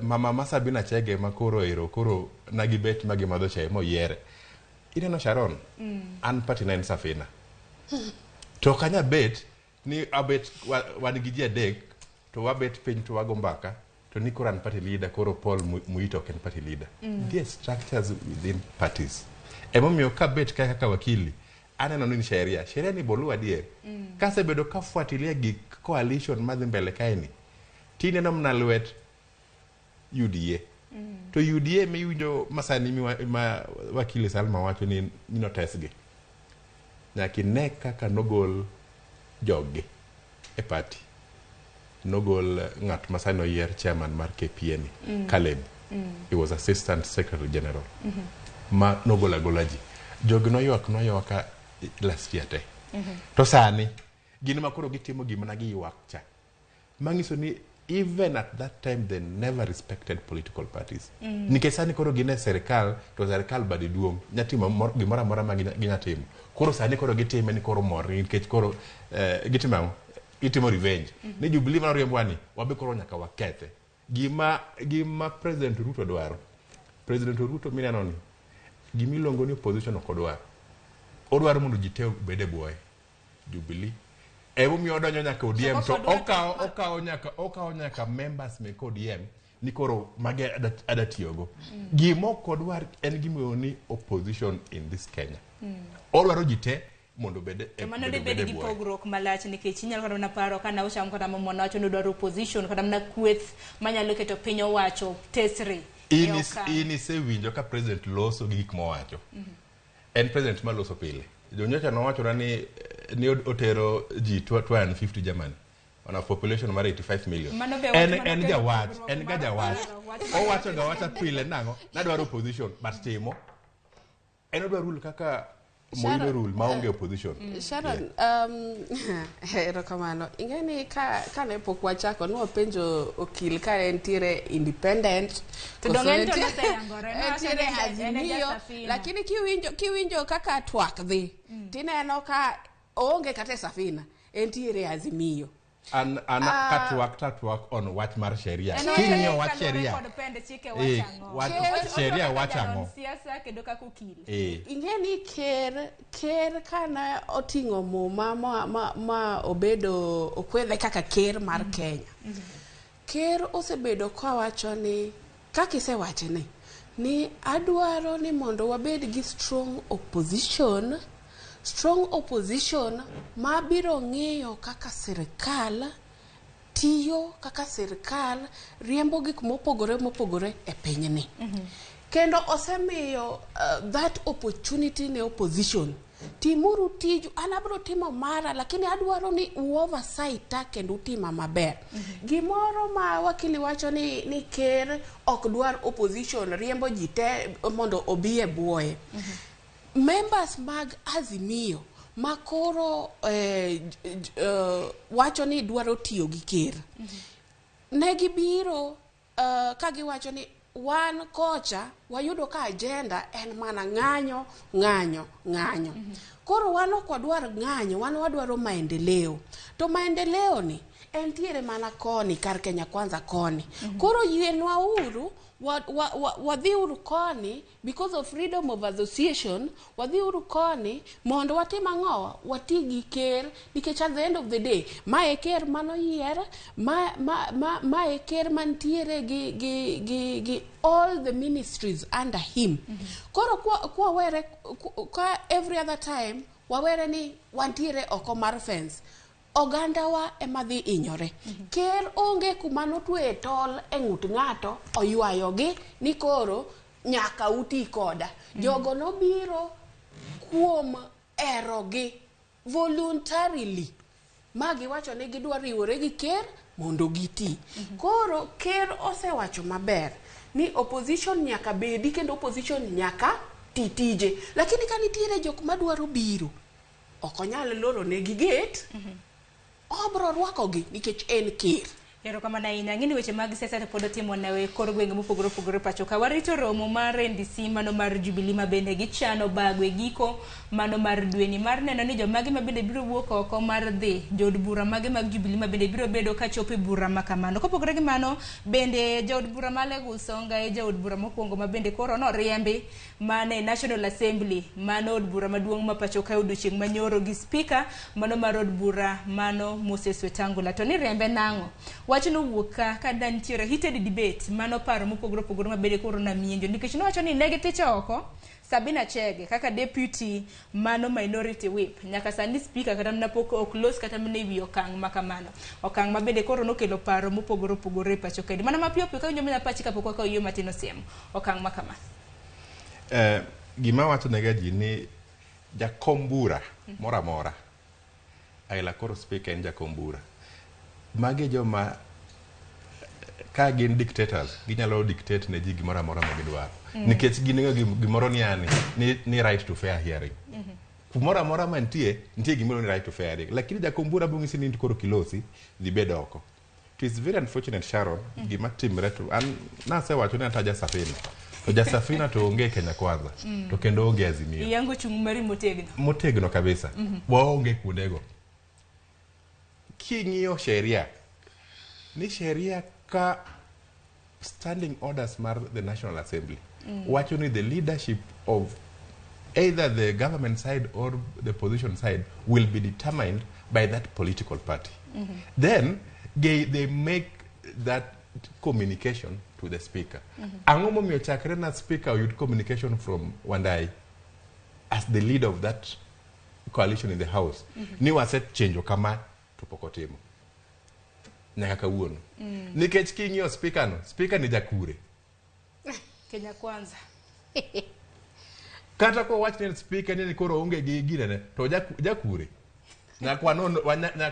mama ma Sabina Chege ma koro ero koro nagibet ma gimadho chai moyiere. Ineno Sharon, an party na en Safina. To ok anyal bet ni abet wan gi ji adek to wabet piny to wago mbaka to ni koro an party leader koro Paul Muito ok en party leader. Nitie structures within parties. Emomiyo kabet kae kaka wakili aneno ni sheria sheria ni bolu adier. Kasebedo kafuatilia gik coalition madhi mbele kaeni tineno mana lwet UDA. To UDA miwinjo masani ma wakili Salma wacho ni notesgi. Nyaka ine kaka nogol joggi e party. Nogol ng'at ma sani oyier chairman mar KPA ni, Caleb. He was assistant secretary general. Ma nogol agola ji. Jogi noywak noywaka last year te. To sani gin ma koro gitimo gima na giywak cha. Manyiso ni even at that time they never respected political parties. Nikech sani koro gin e sirikal to sirikal bade duong' nya timo gimoro amora ma ginya timo. Koro sani koro gitime ni koro mor nikech koro gitimo ang'o? Gitimo revenge. Ni Jubilee mane oriembwa ni wabe koro nyaka wakethe. Gima President Ruto dwaro. President Ruto mineno ni gima iluongo ni opposition ok odwar. Odwaro mondo ji te obed e bwoye. Jubilee. Emomiyo odonjo nyaka ODM to okawo nyaka members mek ODM ni koro magi ada tiyogo. Gima ok odwar en gima ni opposition in this Kenya. Odwaro ji te mondo obed e mano dibed gi pogruok malach nikech inyalo kata mana paro ka naucham kata mamona wacho ni odwaro opposition kata mana kweth manyalo keto piny owacho tesre. In isewinjo ka president loso gi gik mowacho. En president maloso pile. Jonyocha nowachona ni otero ji 250 Germany on a population mar 85 million. En jawach, en ga jawach. Owacho ga wacha pile nang'o, nadwaro opposition but timo. En odwa rule kaka Moi rule maonge opposition. Sharon, erokamano. Ing'e ni ka ne pok wachako ne wapenjo okil ka entiere independent koso entiere Azimio, lakini kiwinjo kaka twak dhi tineno ka oonge kata e Safina, entiere Azimio. An katwak on wach mar sheria. King'iyo wach sheria. Sheria wach ang'o? Siasa kendo kaka okil. Ing'e ni ker kana oting'o muma ma obedo okwedhe kaka ker mar Kenya. Ker osebedo kawacho ni kaka isewache ni adwaro ni mondo wabed gi strong opposition. Strong opposition mabiro ng'iyo kaka sirikal tiyo, kaka sirikal riembo gik mopogore mopogore e pinyni. Kendo osemiyo that opportunity ne opposition. Timuru tiju, an abiro timo mara, lakini adwaro ni u-oversight kendo utima maber. Gimoro ma wakili wacho ni ker ok dwar opposition riembo ji te mondo obi e bwoye. Members mag Azimio makoro wacho ni dwaro tiyo gi ker. Ne gibiro ka giwacho ni wan kocha wayudo ka agenda en mana ng'anyo, ng'anyo, ng'anyo. Koro wan ok wadwar ng'anyo, wan wadwaro maendeleo. To maendeleo ni entiere mana koni kar Kenya Kwanza koni. Koro yienwa uru wadhiuru koni because of freedom of association, wadhiuru koni mondo watim ang'o, wati gi ker nikech at the end of the day mae ker manoyier, ma e ker mantiere gi all the ministries under him. Koro kwa were ka every other time wawere ni wantiere oko mar fence, ogandawa ema dhi hinyore. Ker onge kuma notweye tol e ng'ut ng'ato oywayogi ni koro nyaka uti koda. Jogo nobiro kuom erogi voluntarily ma giwacho ni gidwa riwore gi ker mondo giti. Koro ker osewacho maber ni opposition nyaka bedi kendo opposition nyaka ti tije. Lakini ka nitiere jok madwaro biro Ok onyal loro negi gate. Obro rwakogi nikech en ker. Erokamano ahinya. Ang'e ni weche mag siasa to pod otimo nawe kor gwenge mopogore opogore pacho ka. Warito romo mar NDC mano mar Jubilee ma bende gichano bago e giko mano mar dweni mar neno ni jomage ma bende biro wuok oko mar dhi jood bura mage mag Jubilee ma bende biro bedo kachopo e bura ma kamano. Kopogore gi mano, bende jaod bura ma Alego Usonga e jaod bura mokwongo ma bende koro noriembi mane National Assembly mano od bura maduong' ma pacho ka odiochieng' manyoro gi speaker mano mar od bura mano Moses Wetangula. To ni riembe nang'o? Wachno wuok ka ka da nitiere heated debate mano paro mopogore opogore ma bende koro namienjo nikech nowacho ni ne githicho oko Sabina Chege kaka deputy mano minority whip nyaka sani speaker kata mana pok ok los kata mana ewi okang' ma kamano. Okang' ma bende koro nokelo paro mopogore opogore e pacho kaendi. Mana mapiyo piyo ka winjo mana pachi kapok wakawo yie matin osiemo okang' ma kama. Gima wacho nega ji ni jakom bura moro amora aila koro speaker en jakom bura magi joma ka gin dictators ginyalo dictate ne ji gimoro amora ma gidwaro nikech gin go gimoro ni yani ni right to fair hearing kumoro amora mantie nitie gimoro ni right to fair hearing lakini jakom bura bong'isi ni koro kilosi dhi bed oko. It is very unfortunate, Sharon, gima timre to an nasewacho ni ata Jasafina to Jasafina to onge Kenya Kwanza to kendo onge Azimio. Iyango chung' mari motegno. Motegno kabisa. Waonge kuondego. King'iyo sheria ni sheria ka standing orders mar the National Assembly wacho ni the leadership of either the government side or the opposition side will be determined by that political party. Then they make that communication to the speaker. Ang'o momiyo chakre na speaker oyud communication from Wandai as the leader of that coalition in the house ni wasechenjo kama to pok otimo nyaka kawuono nikech king'iyo speaker no speaker ni jakure. Kenya Kwanza. Kata kowach ni speaker ni koro onge gi ginene to jakure nyaka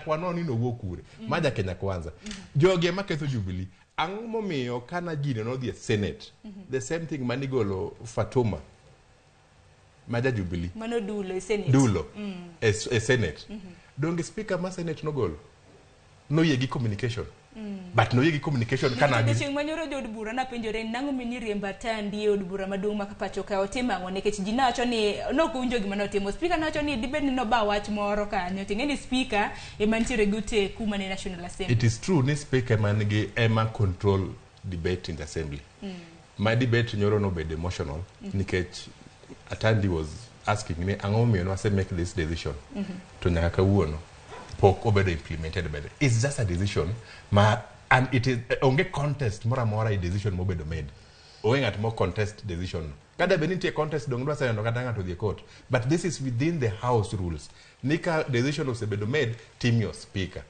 wanon ni nowuok kure ma ja Kenya Kwanza. Jogi ema ketho Jubilee. Ang'o momiyo kana gino nodhi e Senate the same thing manigolo Fatuma ma ja Jubilee Mano dulo e Senate. Dulo e Senate donge speaker ma Senate nogolo noyie gi communication but noyie gi communication kana Odiochieng' manyoro jood bura napenjore ni nang'o mini riembo Atandi e od bura maduong' ma pacho ka otimo ang'o nikech ji nowacho ni nok owinjo gima notimo. Speaker nowacho ni dibed ni noba wach moro kanyo ting'e ni speaker ema nitiere gi oteku mane National Assembly. It is true ni speaker ema nigi ema control debate in the assembly. My debate nyoro nobedo emotional nikech Atandi was asking ni ang'o momiyo nwase make this decision to nyaka kawuono pok obedo implemented by the it's just a decision ma and it is onge contest moro amora e decision mobedo made. Onge ng'at mo contest decision no. Kada bed ni nitie contest dong dwa seneno kata ng'ato odhi e court, but this is within the house rules ni ka decision osebedo made timiyo speaker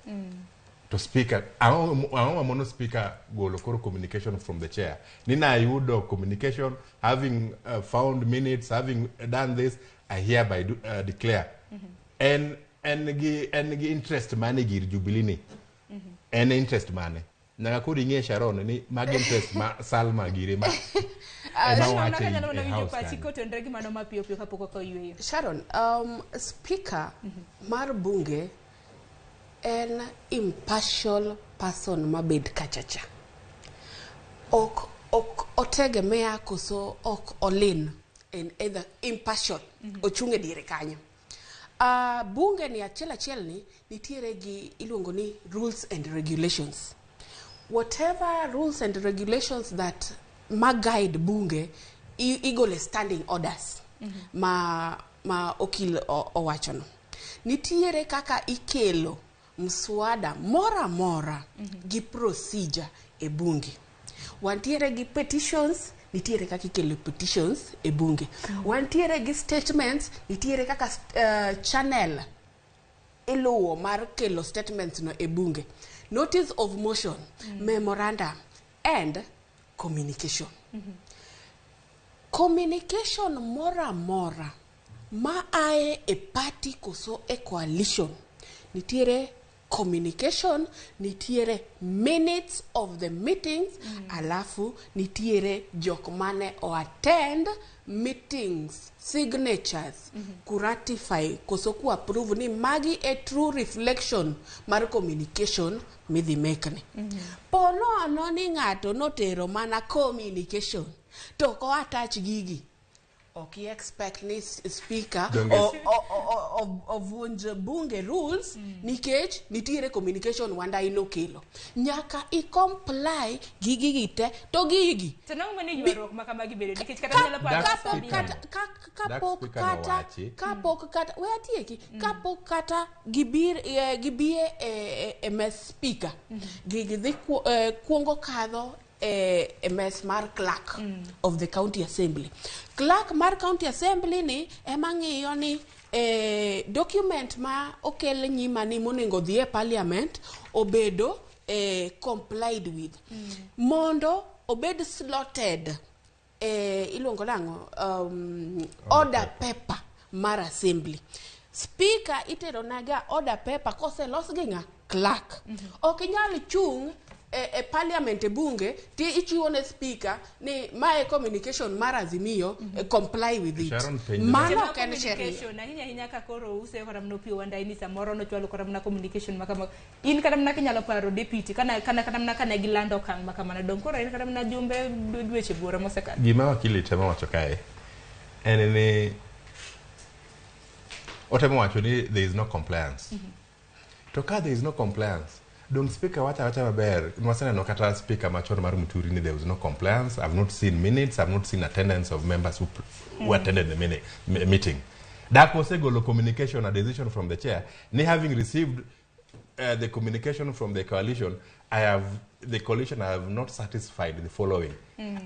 to speaker ang'o mamono speaker golo koro communication from the chair ni nayudo communication having found minutes, having done this, I hereby declare en gi interest mane gir Jubilee ni en interest mane nyaka koro ing'e Sharon ni magi interest ma Salma gire ma ema Sharon, wacho kanyalo mana e winjo house pachi kanyo. Kotenore gi mano mapiyo piyo kapok wakawo yueyo. Sharon, speaker mar bunge en impartial person mabed kachacha. Ok otegemea koso ok olin en either impartial ochung' e diere kanyo. Bunge ni achiel achiel ni nitiere gi iluongo ni rules and regulations. Whatever rules and regulations that ma guide bunge igole standing orders ma okil owachono. Nitiere kaka ikelo mswada moro amora gi procedure e bunge. Wantiere gi petitions, nitiere kaka ikelo petitions e bunge. Wantiere gi statements, nitiere kaka channel iluwo mar kelo statements no e bunge. Notice of motion, memorandum and communication. Communication moro amora ma ae e party koso e coalition nitiere Communication, nitiere minutes of the meetings, alafu nitiere jok mane o attend meetings, signatures, kuratify koso ku approve ni magi e true reflection mar communication midhi mekni. Po nono ni ng'ato notero mana communication to ok o attach gigi, ok i expect ni speaker ovunj bunge rules nikech nitiere communication Wandayi nokelo. Nyaka i comply gi gigi te to gigi. To nang'o mane ywaruok ma kamagi bedo nikech kata nyalo paro kapok kata kapok kata kapok kata we atieki, kapok kata gibir gibie e mes speaker, gigi dhi kuongo kadho e mes mar clerk of the county assembly. Clerk mar county assembly ni ema ng'iyo ni document ma okel nyima ni monego dhi e parliament obedo complied with mondo obed slotted iluongo nang'o, order paper mar assembly. Speaker itero naga order paper koselos gi ng'a? Clerk. Ok inyal chung' e parliament, e bunge, ti ichiwo ne speaker ni mae communication mar Azimio, comply with it. Sharon, penjo. Mano ok en sheria. Communication ahinya ahinya ka koro useyo kata mana Opiyo Wandayi ni samoro nochwalo kata mana communication ma kama in kata mana kinyalo paro deputy kana kana kata mana kane gilando okang' ma kamano dong koro en kata mana jumbe dweche buora mosekalo. Gima wakili temo wacho kae en ni otemo wacho ni there is no compliance. To ka there is no compliance, dong speaker wacha awacha maber. Nwaseneno kata speaker machon mar Muturi ni there was no compliance. I've not seen minutes, I've not seen attendance of members who attended the meeting. Dak osegolo communication, a decision from the chair ni having received the communication from the coalition, I have the coalition, I have not satisfied the following.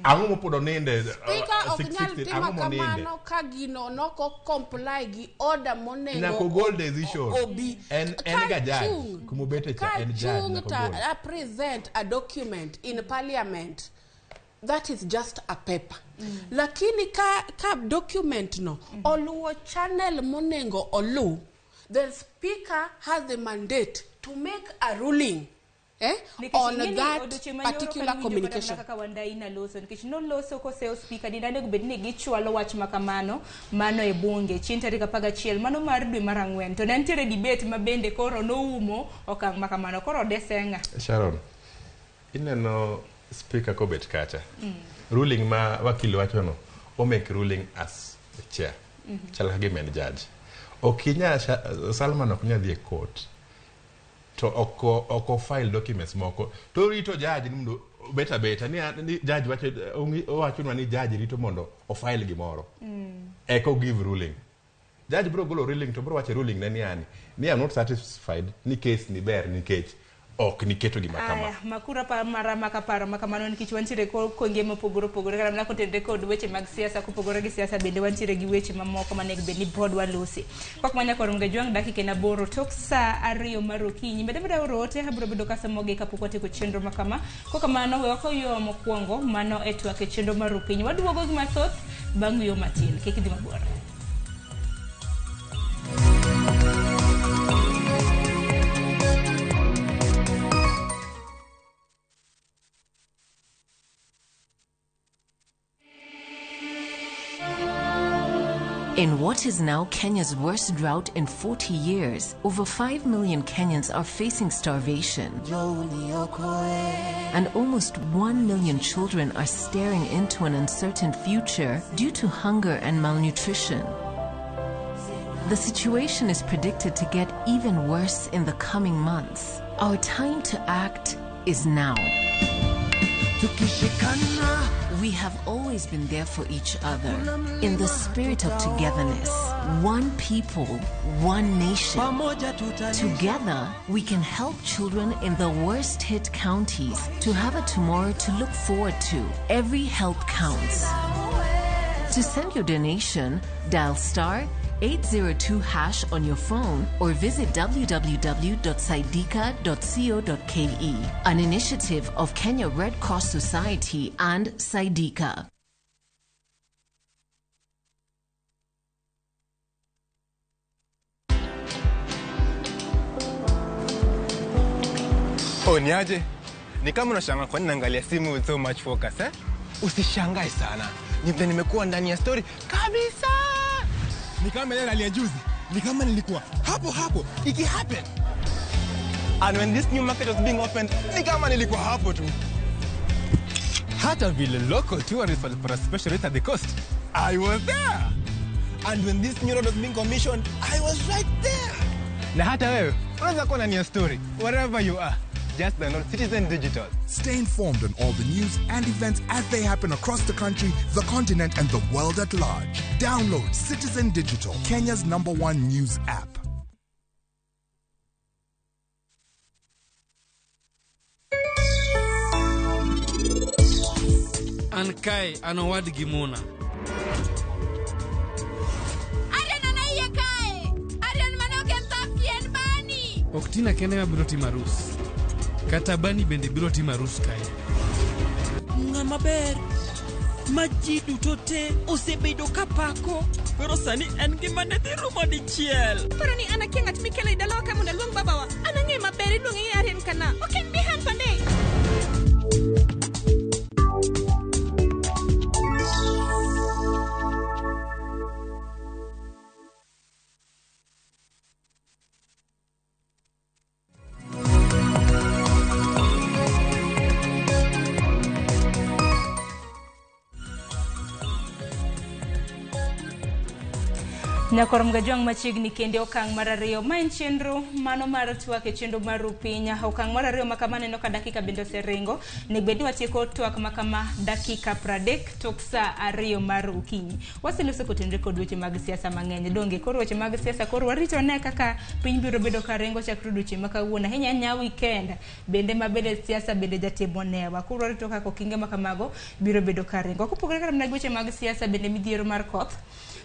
Ang'o mopodo ninde? Speaker ok nyal 660, timo ang'o moninde? Kamano ka gino noko comply gi order monego Nyaka ogol decision. Obi. En ga judge. Kumobete cha Ka en judge, chung' nyaka ta ogol. a present a document in parliament, that is just a paper. Lakini ka document no oluwo channel monego olu, the speaker has the mandate to make a ruling Nikech on ing'eni that odiochieng' manyoro particular kane winjo kata communication. mana kaka Wandayi naloso nikech noloso koseyo speaker ni onego bed ni gichwalo wach ma kamano mano e bunge chieng' tarik 11 mano mar dwe mar ang'wen to ne nitiere debate ma bende koro noumo okang' ma kamano koro odesenga. Sharon, ineno speaker kobet kacha. Ruling ma wakili wachono, o make ruling as the chair. Chal ka gima en judge. Ok inyal, Salman ok nyal dhi e court to ok o file documents moko to rito judge ni mondo obet abeta ni judge wacho owachonwa ni judge rito mondo o file gimoro eka o give ruling. Judge biro golo ruling to biro wacho e ruling ne ni ani ni I'm not satisfied ni case ni ber nikech ok niketo gima kama. Aya, makura pa mara maka paro makamano nikech wantiere konge mopogore opogore kata mana kotenore kod weche mag siasa. Kopogore gi siasa bende wantiere gi weche mamoko manego bed ni pod walosi kok manya koro Jwang' dakika en 8 tok saa 2 mar okinyi. Bende bende oro ote abiro bedo kasomogi kapok watieko chenro makama. Kokamano we wakaw yo mokwongo mano e twak e chenro mar okinyi waduogo gi mathoth bang' yo matin. Kik idhi mabor. In what is now Kenya's worst drought in 40 years, over 5 million Kenyans are facing starvation. And almost 1 million children are staring into an uncertain future due to hunger and malnutrition. The situation is predicted to get even worse in the coming months. Our time to act is now. We have always been there for each other in the spirit of togetherness. One people, one nation. Together, we can help children in the worst hit counties to have a tomorrow to look forward to. Every help counts. To send your donation, dial star 802 hash on your phone or visit www.saidika.co.ke. An initiative of Kenya Red Cross Society and Saidika. Oh, niaje? Ni kama unashangaa kwa nini naangalia simu with so much focus, eh? Usishangae sana. Ni vile nimekuwa ndani ya story kabisa. Ni kama ile rally ya juzi. Ni kama nilikuwa hapo hapo iki happen. And when this new market was being opened, ni kama nilikuwa hapo tu. Hata vile local tourists walipata special rate at the coast, I was there. And when this new road was being commissioned, I was right there. Na hata wewe unaweza kuwa ndani ya story wherever you are. Just download Citizen Digital. Stay informed on all the news and events as they happen across the country, the continent, and the world at large. Download Citizen Digital, Kenya's #1 news app. An kae an owadgi Muna. Arian an aiye kae. Arian mane ok en Safi en Bani. Ok Tina kende ma biro timo arus. Kata Bani bende biro timo arus kae. Ng'ama ber ma ji duto te osebedo kapako, koro sani en gima ne dhi rumo dichiel. Paro ni an akia ng'at mikelo e dalawa ka mondo aluong babawa. An ang'e maber iluonge ni Arian kana. Ok en Bihan Pandey. Nyakor Mgajwang' machiegni kende okang' mar ariyo ma en chenro mano mar twak e chenro mar Rupiny. Okang' mar ariyo makama neno ka dakika bende oseringo. Onego bed ni watieko twak makama dakika 30 tok saa 2 mar okinyi. Waseloso kotenore kod weche mag siasa mang'eny. Donge koro weche mag siasa koro warito ne kaka piny biro bedo ka ringo chakre odiochieng' ma kawuono. Ahinya ahinya weekend bende ma bende siasa bende jatimo newa. Koro warito kaka okinge makamago biro bedo ka ringo. Kopogore kata mana gi weche mag siasa bende midhiero mar koth.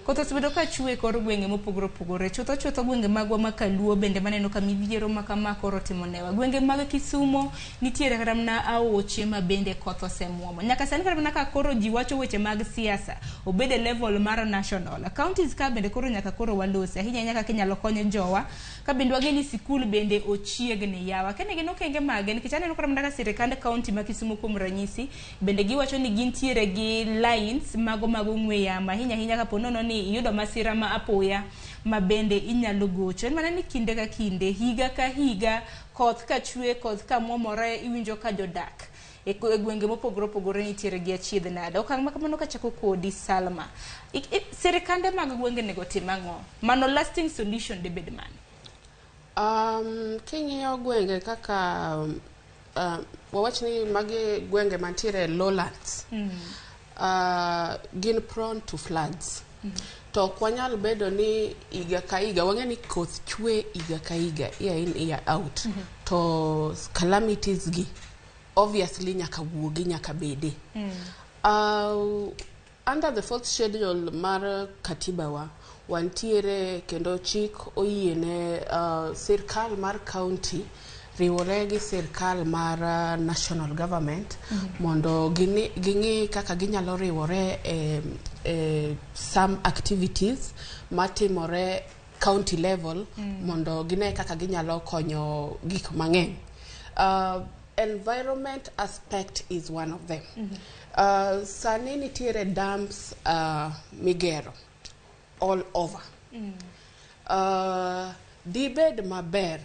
Koth osebedo ka chwe e kor gwenge mopogore opogore. Chutho chutho gwenge magwa ma Kaluo bende maneno ka midhiero ma kama koro otimo newa. Gwenge mag Kisumo nitiere kata mana aoche ma bende koth osemuomo. Nyaka sani kata mana ka koro ji wacho weche mag siasa obed e level mar national. Counties ka bende koro nyaka koro walosi. Ahinya ahinya kaka inyalo kony jowa. Ka bende wang'e ni sikul bende ochiegni yawa. Kene gin okenge mage nikech aneno kata mana ka sirikand county ma Kisumo kuom ranyisi bende giwacho ni gintiere gi lines mago mag ong'we yamo. Ahinya ahinya kapo nono ni iyudo masira ma apoya ma bende inyalo gocho. En mana ni kinde ka kinde, higa ka higa, koth ka chwe, koth ka muomore, iwinjo ka jodak e gwenge mopogore opogore nitiere gi achiedh nade. Okang' ma kamano kachako kodi Salma, sirikande mag gwenge onego tim ang'o? Mano lasting solution debed mane? King'iyo gwenge kaka wawach ni magi gwenge mantiere lowlands, gin prone to floods. To ok wanyal bedo ni higa ka higa, wang'e ni koth chwe higa ka higa, year in year out. To calamities gi obviously nyaka wuogi, nyaka bede. Under the fourth schedule mar katiba wa, wantiere kendo chik oyiene sirkal mar county riwore gi sirkal mar national government mondo ging'i kaka ginyalo riwore e some activities matimore county level mondo gine kaka ginyalo konyo gik mang'eny. Environment aspect is one of them. Sani nitiere dams migero all over. Dibed maber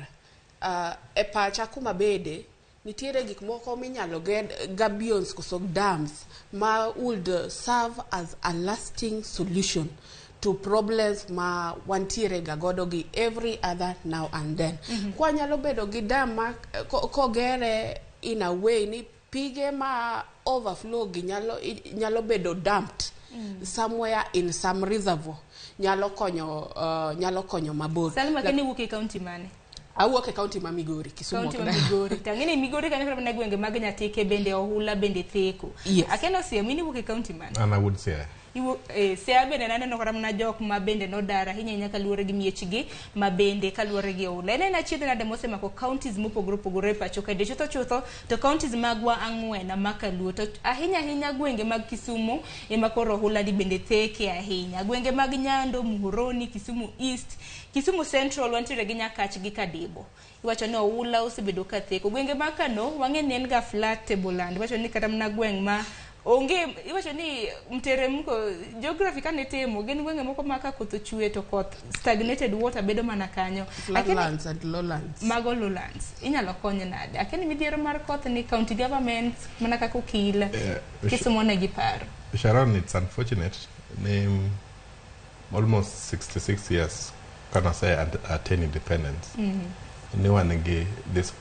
e pacha kuma bede nitiere gik moko minyalo ger gabions koso dams ma would serve as a lasting solution to problems ma wantiere ga godo gi every other now and then. Kwa nyalo bedo gi dam ma kogere in a way ni pige ma overflow gi nyalo bedo dumped somewhere in some reservoir, nyalo konyo mabor. Salma, kene wuok e county mane? Awuok e county ma Migori, Kisumu. County ma Migori. Tang'eni Migori kanyo kata mana gwenge mag Nyatike bende Ohula bende Theko. Yes. Akeno Siam, in iwuok e county mane? An awuod Siaya. Siaya bende naneno kata mana jok ma bende nodar ahinya ahinya kaluwore gi miechgi ma bende kaluwore gi oula. En achiedh nade mosemako counties mopogore opogore e pacho kae chutho chutho to counties magwa ang'wen ma kaluo to ahinya ahinya gwenge mag Kisumu ema koro ohula ni bende theke ahinya. Gwenge mag Nyando, Muhoroni, Kisumu East, Kisumu Central wantiere gi Nyakach gi Kadibo. Iwacho ni oula osebedo ka theko. Gwenge mag Kano wang'e ni en ga flat tableland. Iwacho ni kata mana gweng' ma onge iwacho ni mteremko geography kane timo gin gwenge moko ma ka koth ochwe to koth stagnated water bedo mana kanyo. Lakini Flatlands and lowlands. Mago lowlands inyalo kony nade? Akia ni midhiero mar koth ni county government mana kaka okil Kisumu negi paro. Sharon, it's unfortunate ni almost 66 years kana say attain independence ni wan gi this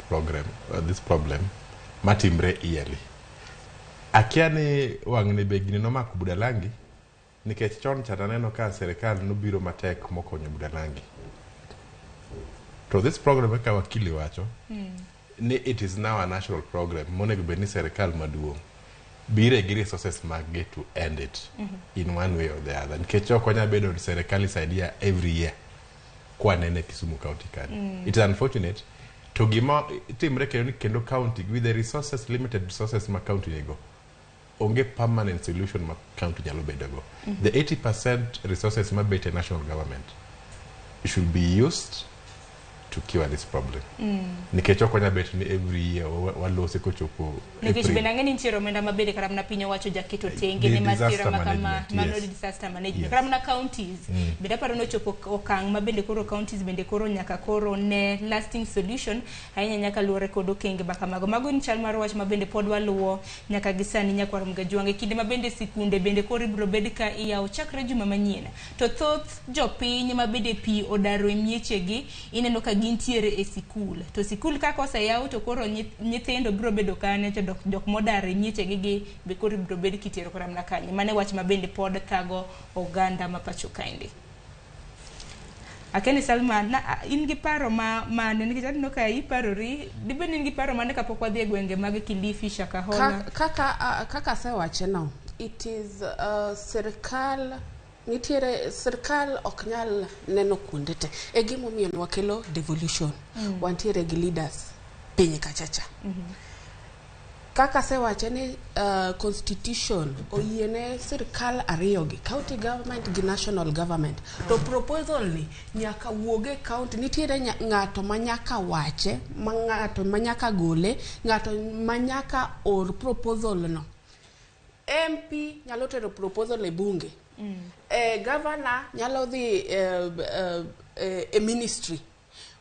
problem matimre yearly. Akia ni wang'ni be gini nomako Budalangi nikech chon cha taneno ka sirikal nobiro matek mokonyo Budalangi. To this program kaka wakili wacho ni it is now a national program monego bed ni sirikal maduong' bire gi resources mag to end it in one way or the other nikech ok wanyal bedo ni sirikal isaidia every year kwanene Kisumu County kanyo. It is unfortunate to gima timre kendo ni kendo county with the resources, limited resources ma county nigo, onge permanent solution ma county nyalo bedogo. The 80% resources mabet e national government should be used to cure this problem nikech ok wanyal bet ni every year walose kochopo Nikech April. Bende ang'e ni nitiere omenda mabende kata mana piny owacho jaketo tenge The ne masira disaster ma kama management, mano yes. disaster management. Kata mana counties bende aparo ni ochopo okang' ma bende koro counties bende koro nyaka koro ne lasting solution ahinya nyaka luwore kod okenge ma kamago. Mago en chal mar wach ma bende pod waluwo nyaka gi sani nyakwar Mgajwang'. E kinde ma bende sikunde bende koro ibiro bed ka iyawo chakre juma manyien to thoth jopiny ma bende pi odaro e miechegi ineno ka gintiere e sikul to sikul kaka oseyaw to koro nyithindo biro bedo kanyo to jok modar e miechegi gi be koro ibiro bed kitero kata mana kanyo. Mano e wach ma bende pod thago oganda ma pacho kaendi. Akeni Salma, in gi paro ma mane nikech aneno ka iparori dibed ni in gi paro mane kapok wadhi e gwenge mag Kilifi, Shakahola? Kaka asewache no, it is sirikal nitiere sirikal ok nyal neno kuonde te. E gimomiyo ne wakelo devolution. Wantiere gi leaders piny kachacha. Kaka asewache ni constitution oyiene sirikal ariyo gi county government gi national government. To proposal ni nyaka wuog e county. Nitiere ng'ato ma nyaka wache, ma ng'ato ma nyaka gole, ng'ato ma nyaka or proposal no. MP nyalo tero proposal e bunge. Governor nyalo dhi e ministry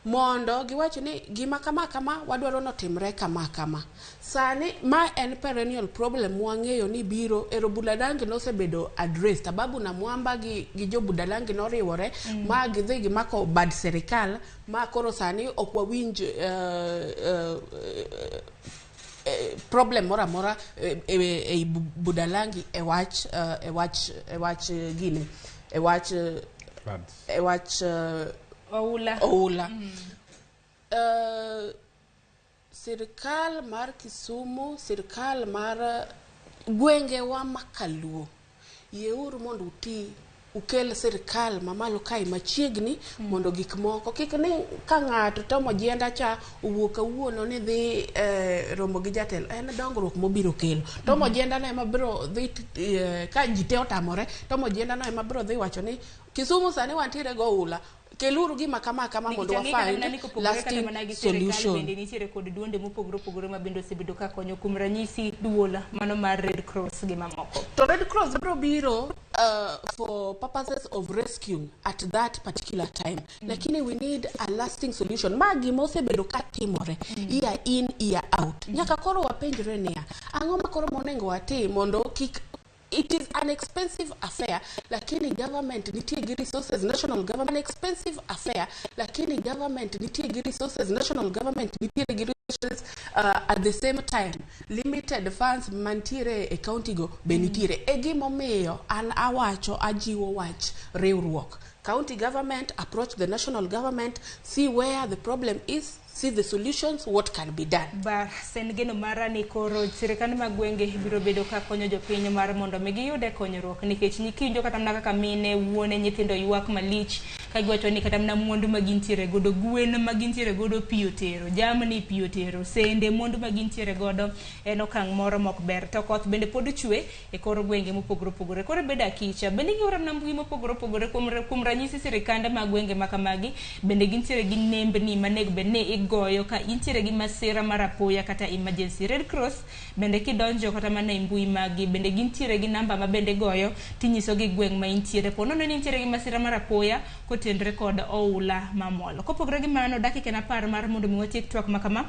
mondo giwach ni gima kama kama wadwaro notimre kama kama. Sani ma en perennial problem mwang'eyo ni biro ero Budalangi nosebedo addressed. Ababu na Mwamba gi jo Budalangi noriwore ma gidhi gimako bad sirikal ma koro sani ok wawinj problem moro amora e Budalangi e wach gini e wach Floods. E wach Oula. Oula. Sirikal mar Kisumu, sirikal mar gwengewa makaluo, yieuru mondo uti ukel sirikal mamalo kae machiegni mondo gik moko kik ni ka ng'ato Tom Ojienda cha owuok kawuono ni dhi romo gi jatelo en dongruok mobiro kelo. Tom Ojienda no ema biro dhi ka ji te otamore, Tom Ojienda no ema biro dhi wacho ni Kisumu sani wantiere go oula, keluru gima kama kama mondo Nikech wa ang'e kata mana find ni kopogore kata lasting mana gi sirikal solution. Bende nitiere kod duonde mopogore opogore ma bende osebedo ka konyo, kuom ranyisi duol mano mar Red Cross gi mamoko. To Red Cross biro biro for purposes of rescue at that particular time. Lakini we need a lasting solution. Ma gima osebedo ka timore year in, year out. Nyaka koro wapenjre niya, ang'o ma koro monego watim mondo kik. It is an expensive affair, lakini government nitie gi resources, national government, an expensive affair, lakini government nitie gi resources, national government nitie gi resources, at the same time limited funds mantiere e county go be nitiere. E gimomiyo an awacho ajiwo wach riwruok. County government, approach the national government, see where the problem is, see the solutions, what can be done. Bas en geno mara ni koro sirikande mag gwenge biro bedo ka konyo jopiny mar mondo mi giyude konyruok nikech nyithindo kata mana kaka mine, wuone, nyithindo ywak malich ka giwacho ni kata mana mwandu ma gintiere godo, gwen ma gintiere godo pi otero, jamni pi otero, sende mwandu ma gintiere godo en okang' moro mok ber. To koth bende pod chwe e kor gwenge mopogore opogore. Koro bedo akicha. Bende gioro mana mbui mopogore opogore kuom ranyisi sirikande mag gwenge ma kamagi bende gintiere gi nembni manego bed ni igoyo ka intiere gi masira mar apoya kata emergency. Red Cross bende kidonjo kata mana e mbui maggi bende gintiere gi namba ma bende goyo tinyiso gi gweng' ma intiere. Po nono ni intiere gi masira mar apoya kotenre kod oula mamol. Kopogore gi mano, dakika en 10 mar mondo mi watiek twak ma kama.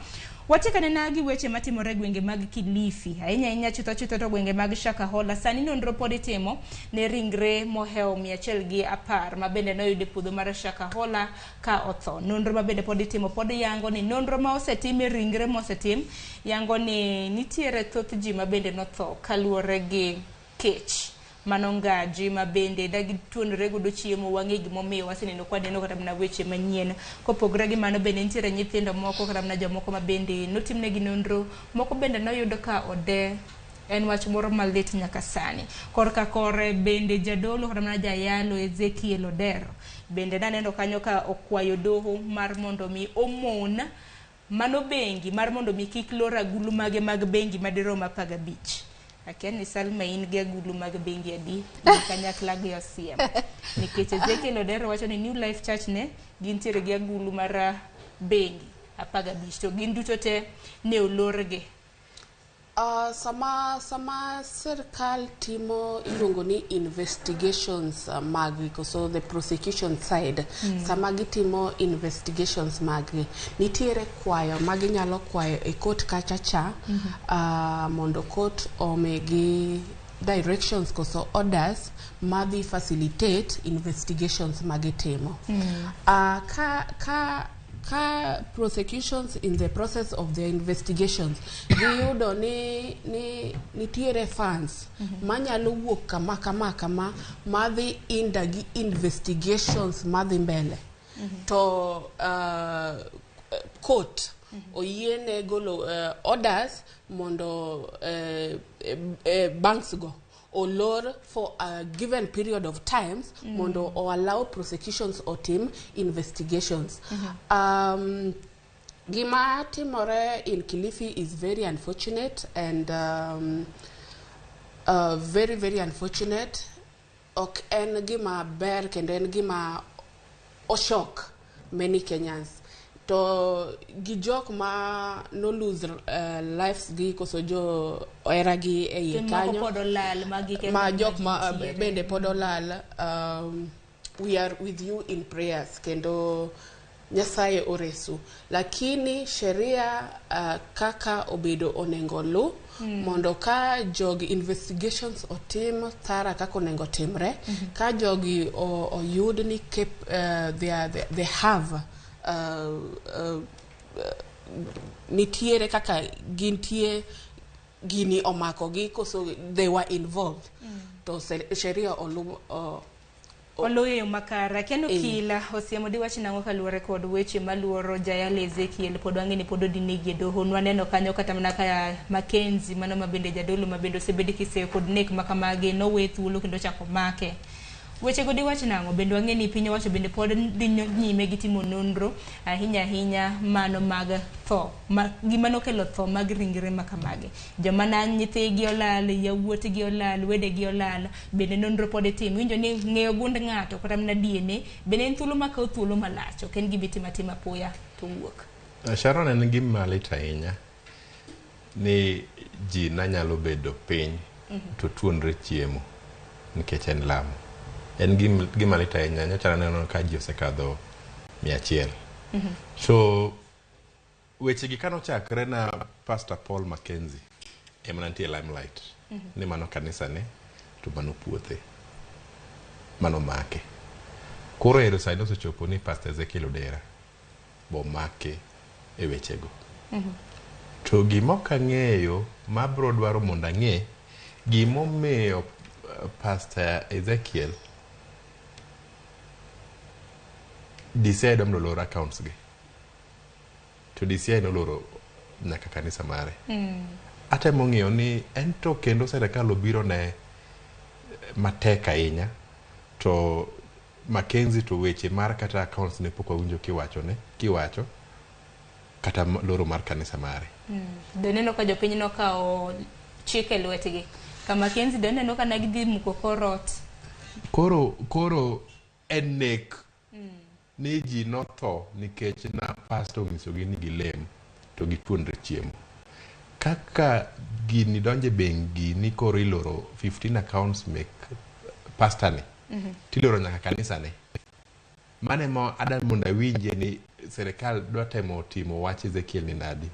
Wachak anena gi weche matimore e gwenge mag Kilifi. Ahinya ahinya chutho chutho to gwenge mag Shakahola. Sani nonro pod itimo ne ringre mohewo 110 ma bende noyud e puodho mar Shakahola ka otho. Nonro ma bende pod itimo pod yango ni nonro ma osetim e ringre mosetim yango ni nitiere thoth ji ma bende notho kaluwore gi kech. Mano ngaji ma bende dagituonre godo chiemo wang'e gimomiyo waseneno kwa neno kata mana weche manyien. Kopogore gi mano bende nitiere nyithindo moko kata mana jomoko ma bende notimnegi nonro moko bende noyud ka ode. En wach moro malit nyaka sani. Korka kore bende jadolo kata mana jayalo Ezekiel Odero bende naneno kanyo ka okwayo doho mar mondo mi omon mano bengi mar mondo mi kik lor agulu mage mag bengi madirom 15. Akia ni Salma in gi agulu mag bengi adi kanyakla gi OCM. Nikech Ezekiel Odero wacho ni New Life Church ne gintiere gi agulu mar bengi 15 to gin duto te ne olorgi. Sama sirkal timo iluongo ni investigations maggi koso the prosecution side, sama gitimo investigations maggi nitiere kwayo ma ginyalo kwayo e court kacha cha, mondo court omigi directions koso orders madhi facilitate investigations magitimo. Ka prosecutions in the process of their investigations giyudo ni nitiere funds manyalo wuok kama kama kama madhi inda gi investigations madhi mbele, to court oyiene golo orders mondo banks go olor for a given period of times, mondo o allow prosecutions otim investigations. Gima timore in Kilifi is very unfortunate and very very unfortunate. Ok en gima ber kendo en gima oshock many Kenyans. To gi jok ma no lose lives gi koso jo ohera gi e iye moko kanyo pod olal magi kende ma jok ma gintiere. Bende pod olal, we are with you in prayers kendo Nyasaye oresu, lakini sheria kaka obedo onego lu mondo ka jogi investigations otim thara kaka onego timre, ka jogi oyud ni they have nitiere kaka gintie gini omakogi koso they were involved, to sheria olu oluwo yo makare. Kendo Eh. Kila osiemo diwach nang'o kaluwore kod weche maluoro jayalo Ezekiel pod wang'e ni pod odinegi e doho. Nwaneno kanyo kata mana ka Mackenzie mano ma bende jadolo ma bende osebed kiseyo kod nek ma kamagi nowe thuolo kendo ochako make. Wechego diwach nang'o? Bende wang'e ni piny owacho bende pod dhi nyime gi timo nonro ahinya ahinya mano mag tho ma, gima nokelo tho mag ringre ma kamagi. Joma na nyithigi olal, yawuotgi olal, wedegi olal, bende nonro pod itimo. Iwinjo ni ng'eyo gund ng'ato kata mana DNA bende en thuolo makawo thuolo malach, ok en gima itimo atima apoya to wuok. Sharon, en gima lit ahinya ni ji nanyalo bedo piny to tuonre chiemo nikech en lamo. En gima lit ahinya, nyocha aneno ka ji osekadho 100. So weche gi kanochakre na Pastor Paul Mackenzie ema nitie limelight, ni mano kanisa ne to mano puothe mano make. Koro ero sani osechopo ni Pastor Ezekiel Odera bomake e wechego. To gima ok ang'eyo mabro dwaro mondo ang'e gimomiyo Pastor Ezekiel DCI dwa mondo olor accounts gi to DCI noloro nyaka kanisa mare. Atemo ng'iyo ni en to kendo serikal obiro ne matek ahinya to Mackenzie to weche mar kata accounts ne pok wawinjo kiwacho ne kiwacho kata loro mar kanisa mare. Do neno ka jopiny nokawo chik e lwetgi ka Mackenzie do neno ka ne gidhi muko kor ot. Koro en nek ni ji notho nikech na pastor onyisogi ni gilem to gituonre chiemo. Kaka gini donjo e bengi ni koro iloro 15 accounts mek pastor ni tiloro nyaka kanisa ne. Mano ema adwa mondo awinje ni serikal dwa temo timo wach Ezekiel ni nadi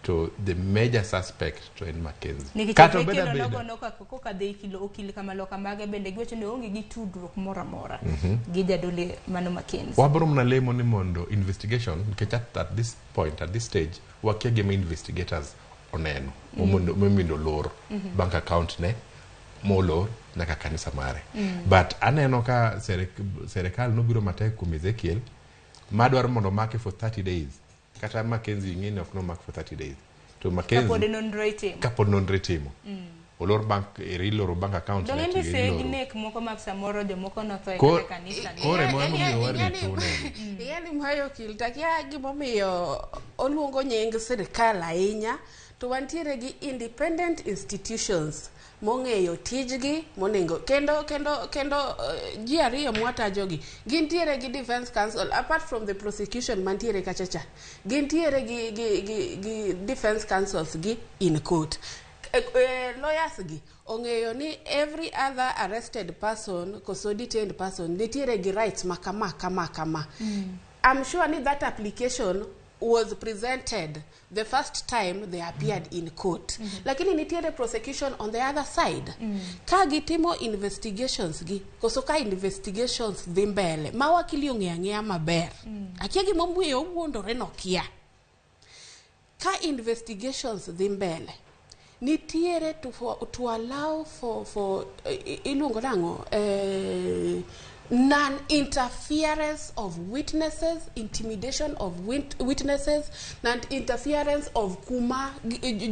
to the major suspect to en Mackenzie. Nikech Kata obed Ezekiel abeda. onogo noka kokadho okil kamaloka mage bende giwacho ni oonge gi tudruok moro amora gi jadolo mano Mackenzie. Wabro mana lemo ni mondo investigation nikech at this point, at this stage, wakia gima investigators oneno momiyo olor bank account ne molor nyaka kanisa mare. But aneno ka serikal nobiro matek kuom Ezekiel madwaro mondo omake for 30 days. Kata Mackenzie ing'e ni ok nomak for 30 days. To Kapod Mackenzie nonro itimo. Kapod nonro itimo. Olor bank, iloro bank account Dong' ne en to be seg iloro. nek moko ma samoro jomoko notho e kata kanisa ne. Koro ema emomiyo warito neno. Ing'e ni Mhayo okil takia gimomiyo oluongo nying sirikal ahinya to wantiere gi independent institutions mong'eyo tijgi monego kendo ji ariyo mwatajogi gintiere gi defense counsel apart from the prosecution mantiere kacha cha gintiere gi defense counsels gi in court. Lawyers gi ong'eyo ni every other arrested person koso detained person nitiere gi rights ma kama kama kama. I'm sure ni that application was presented the first time they appeared in court. Lakini nitiere prosecution on the other side. Ka gitimo investigations gi, koso ka investigations dhi mbele, ma wakili ong'eyo ang'eya maber. Akia gimomiyo owuondore nokia. Ka investigations dhi mbele, nitiere to allow for iluongo nang'o, non-interference of witnesses, intimidation of witnesses, non-interference of kuma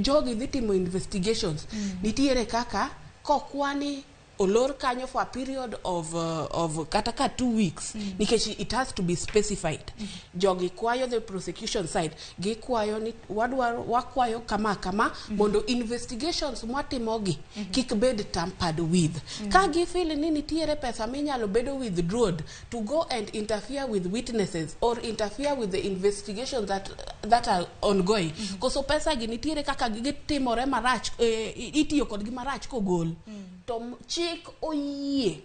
jogi dhi timo investigations. Nitiere kaka kokwani olor kanyo for a period of kata ka 2 weeks nikech it has to be specified. Jogi kwayo, the prosecution side gikwayo ni wadwaro wakwayo kama kama mondo investigations mwatimogi kik bed tampered with. Ka gifeel ni nitiere pesa minyalo bedo withdrawed to go and interfere with witnesses or interfere with the investigations that are ongoing, koso pesa gi nitiere kaka gitimore marach, itiyo kodgi marach kogol to chik oyie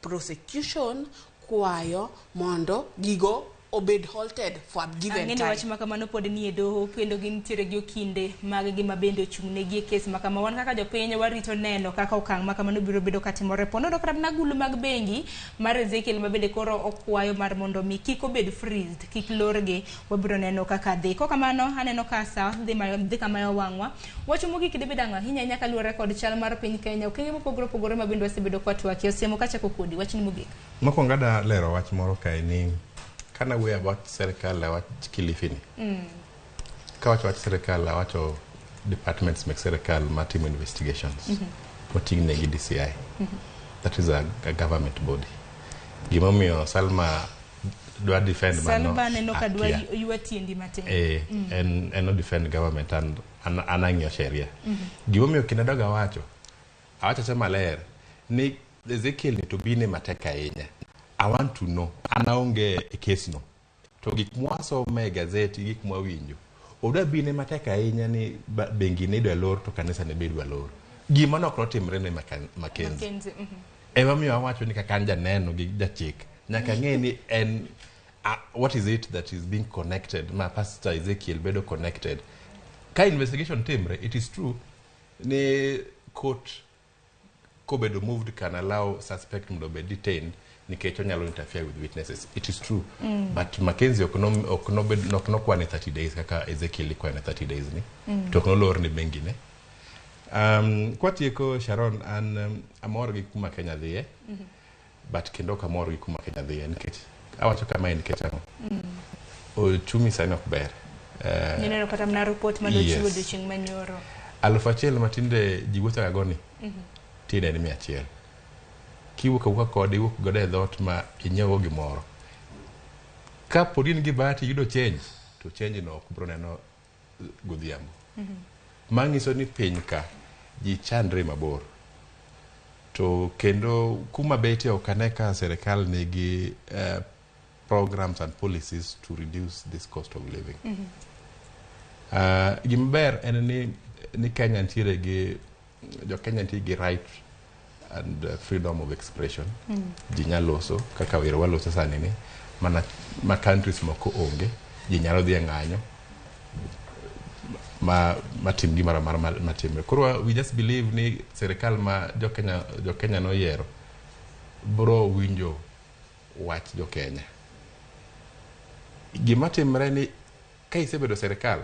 prosecution kwayo mondo gigo obed halted for a given Ang'e ni time. Wach ma kamano pod nie doho kendo gintiere gi okinde mag-gi ma bende ochung' negi e kes ma kama. Wan kaka jopiny warito neno kaka okang' ma kamano biro bedo katimore. Ponono kata mana agulu mag bengi mar Ezekiel ma bende koro okwayo mar mondo mi kik obed freezed, kik lorgi. Wabiro neno kaka dhi. Kokamano aneno ka sa dhi kama wang'wa. Wach mogik dibed ang'o ahinya ahinya kaluwore kod chal mar piny Kenya, okenge mopogore opogore ma bende wasebedo kwatwakie. Osiemo kachako kodi, wachni mogik. Mokwongo ada lero wach moro kae ni kana wuoyo about serikal awach Kilifi ni. Kawacho wach serikal awacho departments mek serikal matimo investigations moting'ne gi DCI. That is a government body. Gimomiyo Salma dwa defend mano Salma aneno ka dwa akia. ywa tiendi matin. En o defend government and an ang'iyo sheria. Gimomiyo kinde adogo awacho awacho acha maler ni Ezekiel ni to bine matek ahinya. I want to know an aonge e kes no to gik mwasome e gazeti, gik mwawinjo odwa bine matek ahinya ni bengi ne idwa lor to kanisa ne be idwa lor, gima nok notimre ne Mackenzie. Mackenzie. Emomiyo awacho ni kaka an janeno gi jachik nyaka ng'e ni en what is it that is being connected ma Pastor Ezekiel bedo connected. Ka investigation timre, it is true ni court kobedo moved can allow suspect mondo obed detained nikech onyalo interfere with witnesses, it is true. But Mackenzie ok nokwane 30 days kaka Ezekiel ikwane 30 days ni to ok nolor ni bengi ne. Kwatieko Sharon, an amor gi kuma Kenya dhiye, but kendo ok amor gi kuma Kenya dhiye nikech Awacho kamae nikech ang'o? Ochumi sani ok ber. Nineno kata mana report manochiw Yes. odiochieng' manyoro. 1000 matinde ji wuotho ga go ni tinde en 100. Kiwuok awuoka kode, iwuok godo e dhoot ma inyiewo gimoro. Ka pod in gi bahati iyudo change, to change no ok biro neno godhiambo. Manyiso ni piny ka ji chandre mabor. To kendo kuma betie ok ane ka sirikal nigi programs and policies to reduce this cost of living. Gima ber en ni Kenya nitiere gi jo Kenya nitie gi right and freedom of expression. Ji nyalo loso kaka wero waloso sani ni mana ma countries moko onge. Ji nyalo dhi e ng'anyo ma matim gimoro amora matimre. Koro we just believe ni sirikal ma jo Kenya noyiero bro winjo wach jo Kenya. Gima timre ni ka isebedo sirikal,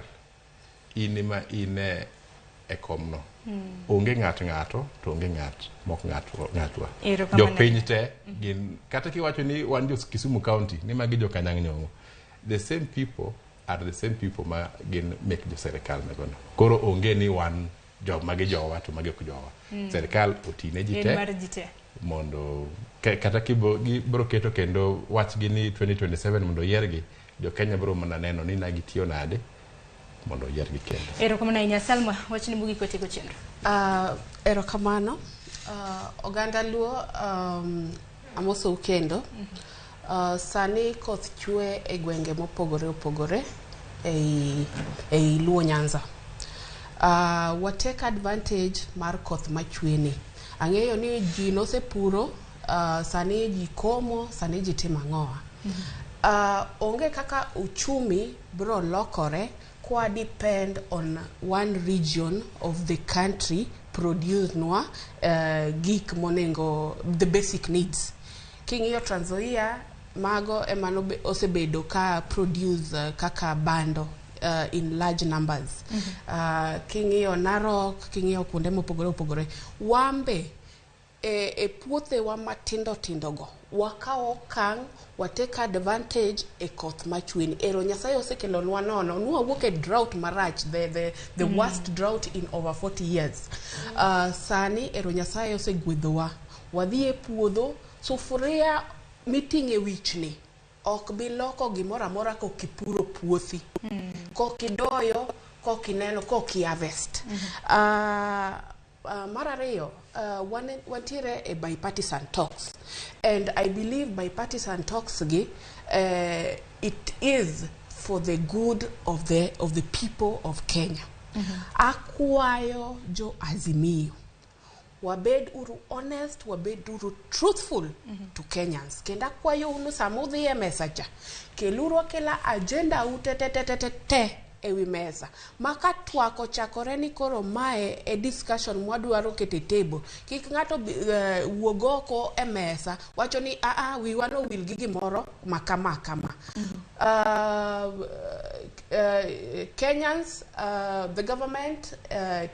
in ema in e komno. Onge ng'at ng'ato to onge ng'at mok ng'atwa. ng'atwa. Erokamano. Jopiny te gin kata kiwacho ni wan jo Kisumu County ni magi jo Kanyang' Nyong'o. The same people are the same people ma gin mek jo sirikal megono. Koro onge ni wan jo magi jowa to magi ok jowa. Sirikal otine ji En te mar ji te. Mondo kata gibro keto kendo wachgi ni 2027 mondo oyiergi, jo Kenya bro mana neno ni na gitiyo nade mondo oyiergi kendo. Erokamano ahinya Salma, wachni mogik watieko chenro. Erokamano. Oganda Luo, amosou kendo. Sani koth chwe e gwenge mopogore opogore ei Luo Nyanza. Wa take advantage mar koth machwe ni. Ang'eyo ni ji nosepuro, sani ji komo, sani ji timo ang'owa. Onge kaka uchumi bro lokore kwa depend on one region of the country produce nwa gik monego, the basic needs. King'iyo Trans Nzoia, mago ema osebedo ka produce kaka bando in large numbers. King'iyo Narok, king'iyo kuonde mopogore opogore, wambe e puothewa matindo tindo go wakaw okang' wa take advantage e koth machweni. Ero Nyasaye osekelonwa nono nwawuok e drought marach, the worst drought in over 40 years. Sani ero Nyasaye osegwedhowa, wadhi e puodho, sufuria miting'e wichni ok bi loko gimoro amora kokipuro puothi, kokidoyo, kokineno, koki harvest. Mar ariyo, wantiere e bipartisan talks, and I believe bipartisan talks gi, it is for the good of the people of Kenya. Akwayo jo Azimio, wabed uru honest, wabed uru truthful to Kenyans. Kendo akwayo unu, sama udhi e mesa cha, keluru akela agenda u te te te te te te ewi mesa ma ka twak ochakore ni koro mae e discussion mwadwaro keto e table, kik ng'ato wuog oko e mesa wacho ni aa wiwa nowil gi gimoro ma kama kama. Kenyans, the government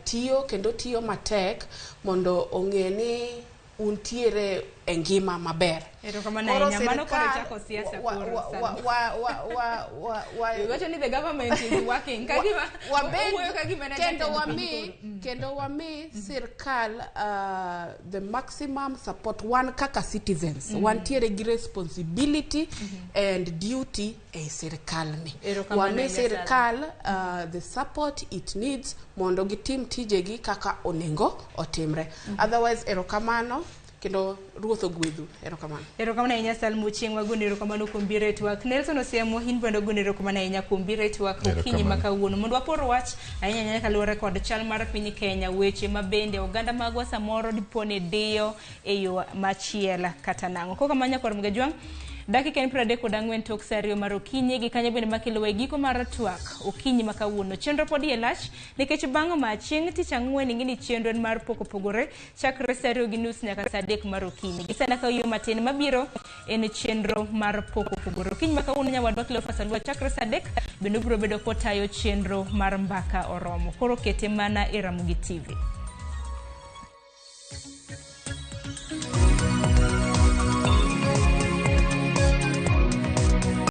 tiyo kendo tiyo matek mondo ong'e ni untiere e ngima maber. Erokamano Koro ahinya. Mano koro sirikal- chako siasa koro, Salma. Iwacho ni the government is working. Kagima owuoyo kagima en kendo jatend wami piny koro. Kendo wami sirkal the maximum support. Wan kaka citizens wantiere gi responsibility and duty e sirkal ni. Erokamano Wami ahinya, Salma. sirkal the support it needs mondo gitim tijegi kaka onego otimre. Otherwise, erokamano kendo Ruoth ogwedhu. Erokamano. Erokamano ahinya, Salma Ochieng'. Wagoni erokamano kuom biro e twak. Nelson Osiemo, in bende ogoni erokamano ahinya kuom biro e twak okinyi ma Erokamano. kawuono mondo wapor wach ahinya ahinya kaluwore kod chal mar piny Kenya, weche ma bende oganda magwa samoro dipo ni diyo e yo machielo kata nang'o. Kok kamano, nyakwar Mgajwang', dakika en 34 tok sa 2 mar okinyi. Gi kanyo bende makelowa e giko mar twak okinyi ma kawuono. Chenro pod iye lach nikech bang' ma chieng' tich ang'wen ing'e ni chenro en mar pok opogore chakre sa 2:30 nyaka sa 3 mar okinyi. Gi sani kayo matin mabiro en chenro mar pok opogore. Okinyi ma kawuono nyawadwa Cleophas Alua chakre sa 3 bende obiro bedo kotayo chenro mar Mbaka Oromo. Koro kete mana e Ramogi TV.